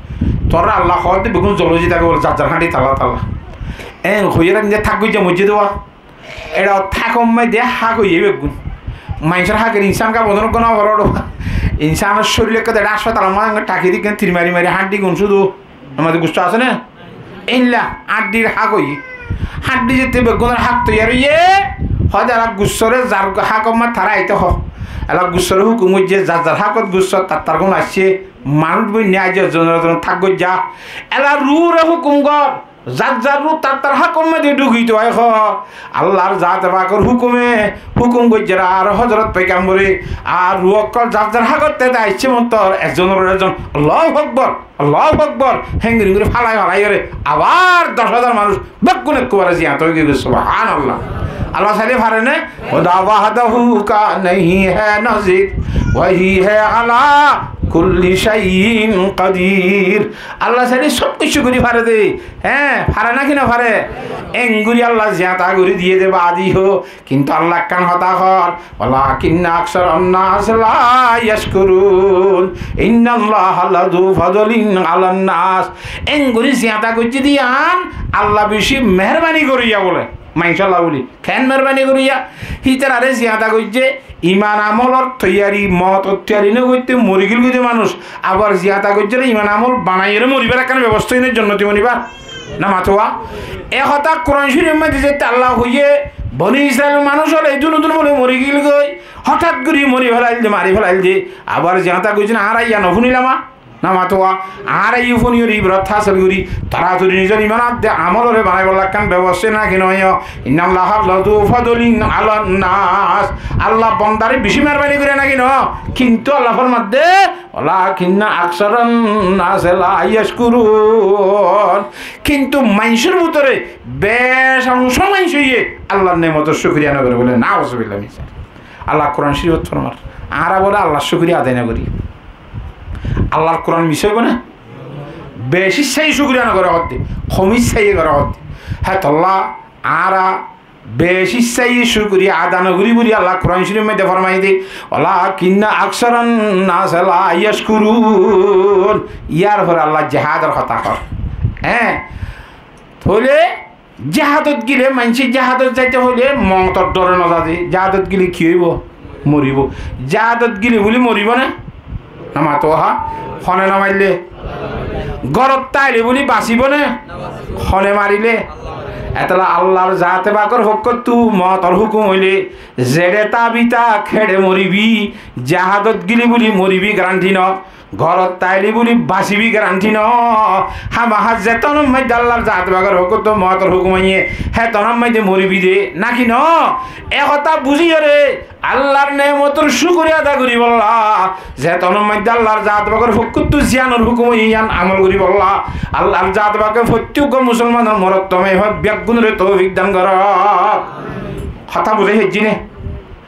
Tuáñra Allah hoódde beggún zolói zai táko bóle, zar zar hañçi tala tala. En hoiyóre inde tákgoi de mojjé de wa. Eçé tákor maze hák óiye beggún. Maincór hákor insán ká bodon gona foror. Insánor córir ekká de haspatalar maze táki de, tir mari mari hañçi gún cúdu. Amar gusso asé né? Éilla hañçir hák óiye. Hañçi zette beggúnor hák toiyar óiye, hoóde ela gussore zar hákor maze tará aite hoó. Ela gussore húkum goijje, zar zar hákot gusso tar tar gún aiccé, manúic boinne aijja zon zon tákgoi za. Ela ruure húkum gor. Zar zar ru tar tar hákor maze dhukito ai hoó. Allar zaate pakor húkume húkum goijjer ar hozorot foigambore ar ru ókkol zar zar hákot te aiccé montor ekzonor ekzon Allahu Akbar, Allahu Akbar, héngori héngori falai falai ore abar doc házar manúic beggún ekkubare ziyat ói giyói. Subhanallah. Allah sailé fare né? Khuda wahdahu ka nahi hai nazir, wahi hai ala kulli shay'in qadir. Allah sailé sob kissú gorí fare de. Hé, fare né ki no fare? Engori Allah ziyada gorí diye de badi ho. Kintu Allah ekkán hotá hoór, walakinna aksaran nas la yashkurun. Innallaha lazu fadlin alan nas. Engori ziyada goijjé de yián Allah beci meherbani goijjé bóle. Maincólla bóli. Ken meherbani goijjé? Hítararé ziyada goijjé, iman amolor toiyari, motor toiyari no goitté mori giyói de manúc. Abar ziyada goijjé de iman amol banaiyóre moribar ekkán bebosta óiye né jonnoti bonibar. Namatowa. E hotá Kuran Corifor maze zette Allah hoiyé, Boni Israilor manúc ókkol edún edún bóle mori giyói, hotát gorí mori felail de, mari felail de. Abar ziyada goijjé de añára yián no fúnilam. Namatowa, añára yó fúniyóre ibrot hásil gorí, toratori nizor iman adde amoloré banaibolla ekkán bebosta óiye né ki no óiye? Innallaha lazu fadlin alan nas. Allah bondaré beci meherbani goré né ki no? Kintu Allah formadde, walakinna aksaran nas la yashkurun. Kintu maincór bútore bec ongcó mainc óiye Allahr nemotor cúkuriya no goré bóle, nauzubillah min zalik. Allah Kuran Corifot formar, añára bóle Allahr cúkuriya adai no gorí. Allahr Kuran misá óibo né? Beci sáiye cúkuriya no goré hoódde, homi sáiye goré hoódde. Hétolla añára beci sáiye cúkuriya ada no gorí bóli Allah Kuran Corifor maze formai de, walakinna aksaran nas la yashkurun. Yar fore Allah jihador hotá hoór. Hé, tóile jihadot gile maincé jihadot zaite hoile motor dore no za de. Jihadot gile ki óibo? Moribo. Jihadot gile bóli moribo né? Namatowa. Hone no maille? Górot táile bóli basibo né? Hone marile? Etolla Allahr zate pakor fokkóttu motor hukum óile, zeçe tábi tak héçe moribi, jihadot gile bóli moribi garanti no. Górot táile bóli basibi garanti no. Hámaha zetonor maze Allahr zate pakor fokkóttu motor hukum óiye, hétonor maze moribi de, né ki no? E hotá buziyóre Allahr nemotor cúkuriya ada goríbolla, zetonor maze Allahr zate pakor fokkóttu ziyanor hukum óiye yián amol goríbolla, Allahr zate pake fottí uggwá musolmanor morot maiyafuwa beggúnore toufik dan goró. Hotá buzí faijjó né?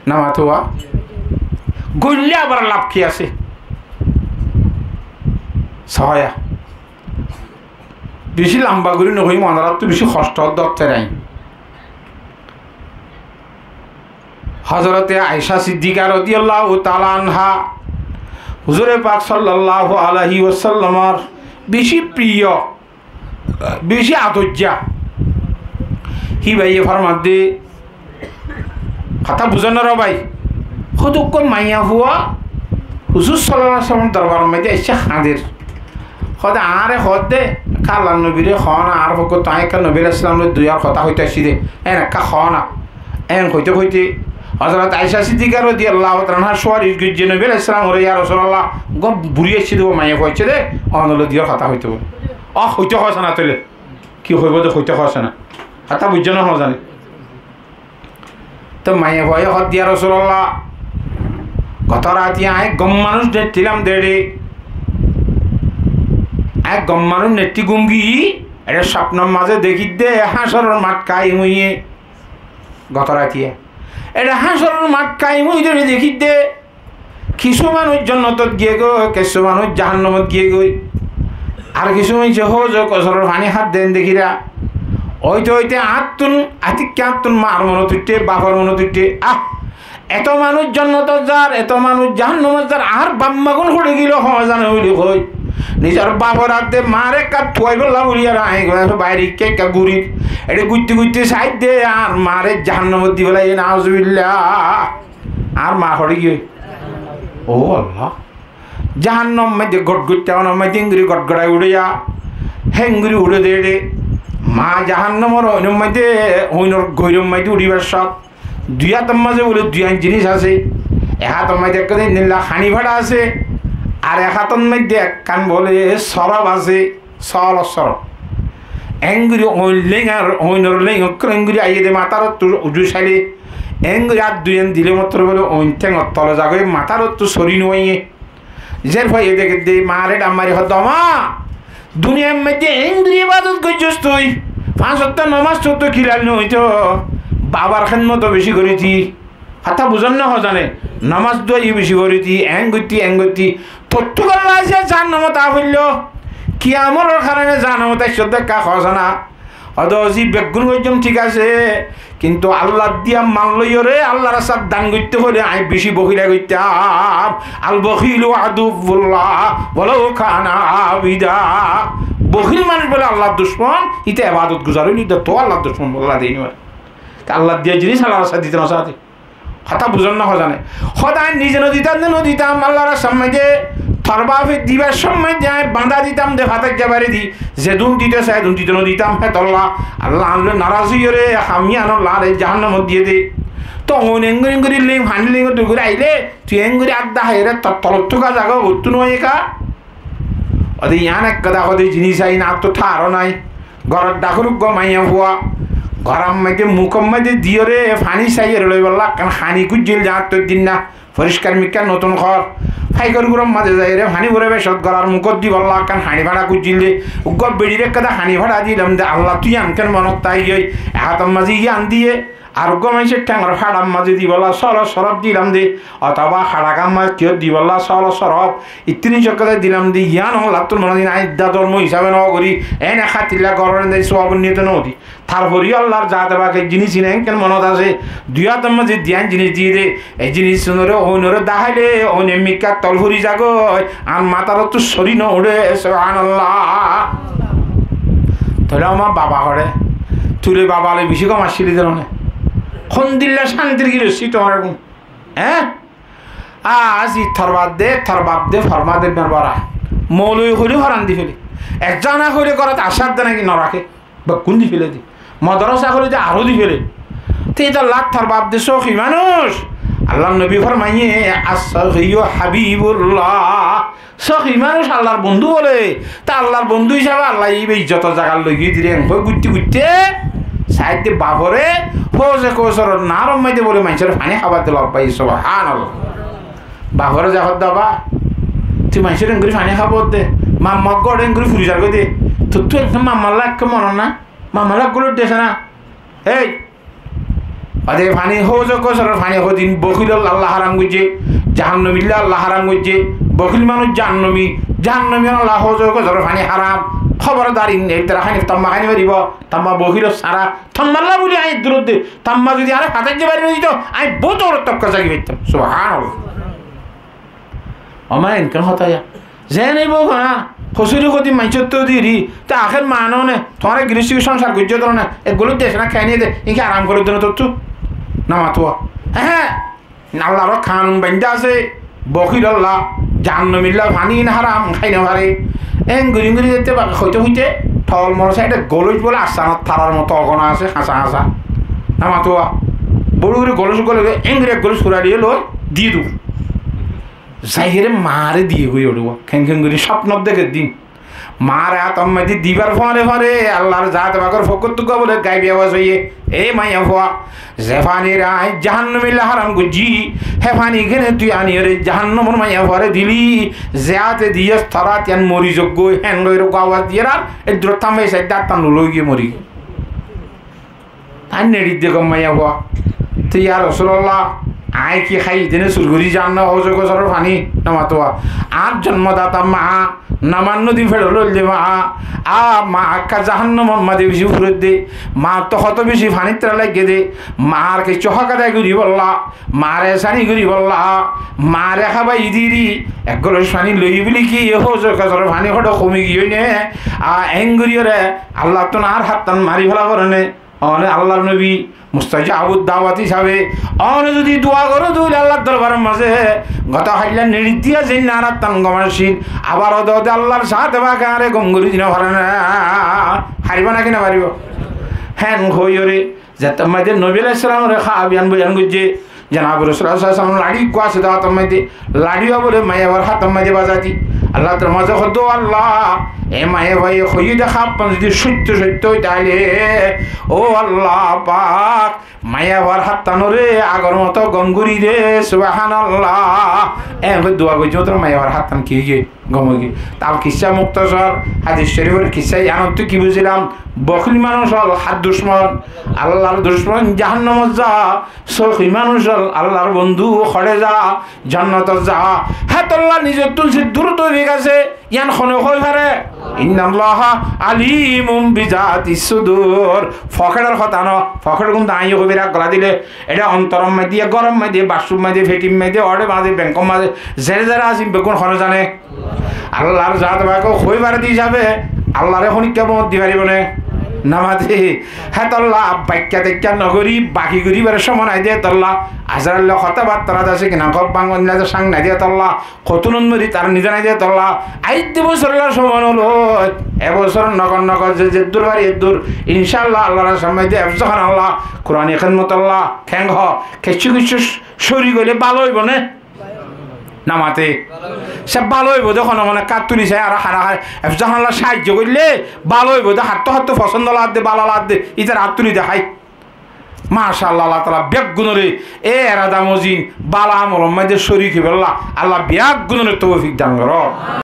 Namatowa. Goille abar laf ki asé? Sóya. Beci lamba gorí no hoiyum, onorattú beci hoctó dór terai. Hozorote Aisha Siddika rodiyallahu taala anha, Huzure Pak sallallahu alaihi wasallamor beci priyo, beci adoijja. Híbaye formadde, hotá buzón né re bái? Hoddúr uggwá maiyafuwa Huzur sallallahu alaihi wasallamor dorbaror maze aiccé, hañder. Hoóde añáre hoódde, Allar nobire hoó na, añár fokkóttu añí ekká nobi alaihissalamre duiyar hotá hoito aiccí de, en ekká hoó na. En hoite hoite Hozorot Aisha Siddika rodiyallahu taala anha suwaric goijjé nobi alaihissalamoré, ya Rasulallah, uggwá buri aiccé de, maiyafuwa aiccé de, onor loi duiyar hotá hoito. Ó, hoito hoó sá na tóile. Ki hoibo de hoito hoó sá na. Hotá buijjó né hoó zani? Te maiyafuwaye hoódde, ya Rasulallah, goto rati añí gom manúic neçilam de re, añí gom manúic neçi gúm giyí, ere sopnor maze dekídde hácoror math kaim óiye. Goto rati ere hácoror math kaim óiye de re dekídde, kissú manúic jonnotot giyé goi, kissú manúic jahannomot giyé goi. Ar kissú manúice hóuze Kousoror faní hádde en dekíra. Óite óite añáttun, atikká añáttun maar monot uiththé, bafor monot uiththé. Ah, eto manúic jonnotot zar, eto manúic jahannomot zar, añár bafmagún hoçé giyói hoó zane buli hoi. Nizor bafor adde maare ekká tuwaibolla buli ar añí goi baire ekká ekká gurir. Ere guitte guitte saidde añár maare jahannomot di félaiye, nauzubillah. Añár maa hoçé giyói? Ó Allah! Jahannom maze gotgoitta, onor maze engori gotgorai uçé ya, hengori uçé de re. Maa jahannomor oinor maze, oinor goiror maze uçíbar sót. Dui átor maze bóle dui ain jinis asé. Ek átor maze ekkán endilla hañi fáça asé, ar ek átor maze ekkán bóle sorof asé. Sóolor sórof. Engori oin leing ar oinor leing ókkol engori aiyé de matár ottu uzu sailé. Engori át duiyan dile mottor bóle oin théngor tole zagói, matár ottu sori no aiyé. Zer faiye deke de maare dham mari hoó de, "Ó maa, duniyar maze engori ibadot goijjós tui, fañs ottó nomaz tottu kilal no óito, babar hédmot beci goríti, hotá buzón né hozane, nomaz duwa beci foríti, eén goitti, eén goitti. Tottú Allah asé jahannamot a foilló. Ki amolor karone jahannamot aiccó de ekká hosana. Odo zi beggún goijjóm thík asé, kintu Allah diya mal loiyóre Allah rastat dan goitte hoile añí beci bohila goittam. Al-bakhilu aduwwullah walau kana abida. Bohil manúc bole Allah ducmon, ite ebadot guzar óile de to Allah ducmon bolla de. Allah diya jinis Allah rastat dite no saá de. Hotá buzón né hozane. Hoó de añí nize no ditam de no ditam, Allah rastat maze tor bafe dibar somot de añí banda ditam de fataijja baredi. Zedún dito sai edún dito no ditam, hétolla Allah añáre naraz óiyore ham iyanor lare jahannamot diye de. Toi eén gorí eén gorí leng, faní leng gorí aile, tui eén gorí adda háiyore tor tolot tuka zaga ottú no eka. Ode yián ek hotá hoó de jinis ain ar to tháro nai. Gorot dhakor uggwá maiyafua. Gorar maze mukor maze diyore faní saiyore loibolla ekkán hañi gujjil de ar to din na. Foriskar mikka notun gór. Faikor guror maze zaiyore faní gure becot gorar mukot dibolla ekkán hañi fáñça gujjil de. Uggwá beçir ek hotá hañi fáñça dilam de Allah tui yián ken monot táiye. E hátor maze yián diye. Ar uggwá maincór théngor fáñçar maze dibolla sólo sorof dilam de, otoba haçagar maze kiyór dibolla sólo sorof, ittí jinis ekkán dilam de, yián Allattú monot añí idda dormo hísabe no gorí, ene hátilla gorór de suwabor niyot no di. Tarfore yó Allar zate pake jinis iín enken monot asé, dui hátor maze diyan jinis diye de, e jinis unore, oinore daháile, oine mikká tol fori zagói, ar matár ottú sori no uçé, subhanallah. Tóile añár baba hoçé, tui baba loi beci gom accíli de no né? Hondilla cántir girossi tuáñr egun? Eé? Azi tor baf de, tor baf de, forma de nar bara. Moulovi hoilé foran di fele. Ekzona hoilé górot asar de naki no raké. Bekkún di fele de. Modorosa hoilé de aró di fele. Te itolla tor baf de sóki manúic. Allar nobi formaiye, "As-sakhiyu habibullah." Sóki manúic Allar bondú bóle, te Allar bondú hísabe Allaye íba izzotor zagat loi giyé de, eén hoi guitte guitte saidde bafore Hóuze Kóusoror naharor maze bóle maincóre faní hábar de lobbai, subhanallah. Bafore zai hoó de, "Baba, tui maincóre eén gorí faní hábar de, mamma uggwá eén gorí furi zargói de, tottú ekkán mammalla ekká monot na, mammalla uggwá loi dese na." Ei, ode faní, Hóuze Kóusoror faní hodin bokílolla Allah haram goijjé, jahannomilla Allah haram goijjé, bokíl manúic jahannomi, jahannomi olla Hóuze Kóusoror faní haram. Hóbordar, in, ei tara haní, tamma haní faribo, tamma bokílor sára, tammalla buli añí durot de, tamma zodi añáre fataijje fari no dito, añí bout boro tobka zagi faitam. Subhanallah. Ó ma, enkán hotá ya. Zeén óibo hona, hosúri hodi maincóttu diri, te ahér ma no ne, tuáñra girosí sonsar goijjó de no ne, eggúa loi dese na, kene de, inke aram gorí de no tottú. No matuwa. Ehe, Allar kanun baindá asé, bokílolla, jahannomilla faní in haram, hái no fare. Eén gorí gorí zaitte baki hoite hoite, tolmor saide golóc bóle astanot tarar moto ogona asé, hañsa hañsa. No matuwa. Boro gorí golóc gole, eén gorí ek golóc furailé loi, di du. Zaiyóre maáre diyé goi uçíbo. Keén keén gorí sópnot deké din. Maáre hátor maze dibar fore fore Allar zate pakor fokkóttu uggwá bóle gaibi abas óiye, "E maiyafua, ze fanire añí jahannomilla haram goijjí, hé faní kene tui aniyóre jahannomor maiyafuare dili, ze áte diyós tor át yián mori zagói," héen gorí uggwá abas diyér ar eddur thámai saidde áttan lulói giyé mori giyé. Añí neçi de gom maiyafua. Te ya Rosulullah, añí ki hái de ne sur gorí zan na Hóuze Kóusoror faní? No matuwa. Añár zonmodata ma, no manno din feçot loilde ma, a ma ekká jahannomor maze beci furer de, ma to hoto beci faní tara lage de, mar kessú hók adai goríbolla, mar ehsani goríbolla, mare hábai diri, ek golóc faní loi buli ki Hóuze Kóusoror faní hoçé komi giyói ne, a eén goríyore Allattún añár háttan mari fela fore ne. Óne Allar nobi mustajabud dawat hísabe, óne zodi dua goró de óile Allar dorbaror maze, gotó hailla neçi diya zeén añárattan gom accíl, abar ode ode Allar zate pake añáre gom gorí di no fare na, faribo naki no faribo? Héen hoiyóre, zettót maze Nobi alaihissalamore háb yián boyan goijjé, Jonabe Rosulullah sallallahu alaihi wasallam laçi uggwá asé de hátor maze, laçi uggwá bóle maiyafuar hátor maze bazai di. Allah tar maze hoó de, "Ó Allah, e maiyafuaye hoiyé de hábban zodi sóitto sóitto ói táile, ó Allah pak, maiyafuar háttanore agor moto gom gorí de, subhanallah." Eén hoó dua goijjé, tor maiyafuar háttan ki óiye? Gom óigiyoi. Tar kissá muktasor, hádis corifor kissá, yíanottú ki buzílam? Bokíl manúic ól hár ducmon, Allar ducmon, jahannamot za. Sóki manúic ól Allar bondú, hóre za, jonnotot za. Hétolla nizottún zeddúr toufik asé, yían hone hoi fare? Innallaha alimun bizatis sudur. Fokétor hotá no, fokétgún dé aññí hoi fare, gola dile, ede ontoror maze, góror maze, baccúr maze, fetir maze, óde maze, benkor maze, zere zere asé beggún hone zane? Allar zat pake hoi fare de hísabe, Allare honikka bóut di faribo né? Namate. Hétolla baikka taikka no gorí, baki goríbar somoi nai de hétolla. Azrail loi hotábattárat asé ki na, hob báñgon loi de cáng nai de hétolla. Hotún ot mori tar nize nai de hétolla. Aidde bosór loi somoi no loi, e bosór no gor no gor ze, zeddúr fari eddúr. Incálla Allar somoi de efzóhán olla, Kurani hédmot olla, keén hoó, kessú kessú córi goille bála óibo né? Namate. Sé bála óibo de, hone hone hát tuli sai, ar hara hara efzóhán olla sáhaijjo goille bála óibo de, hattú hattú fosóndo lagedde, bála lagedde, ítara hát tuli de hái. Macállah, Allah taala beggúnore e erada mozin bála amolor maze córi óibolla Allah beggúnore toufik dan goró.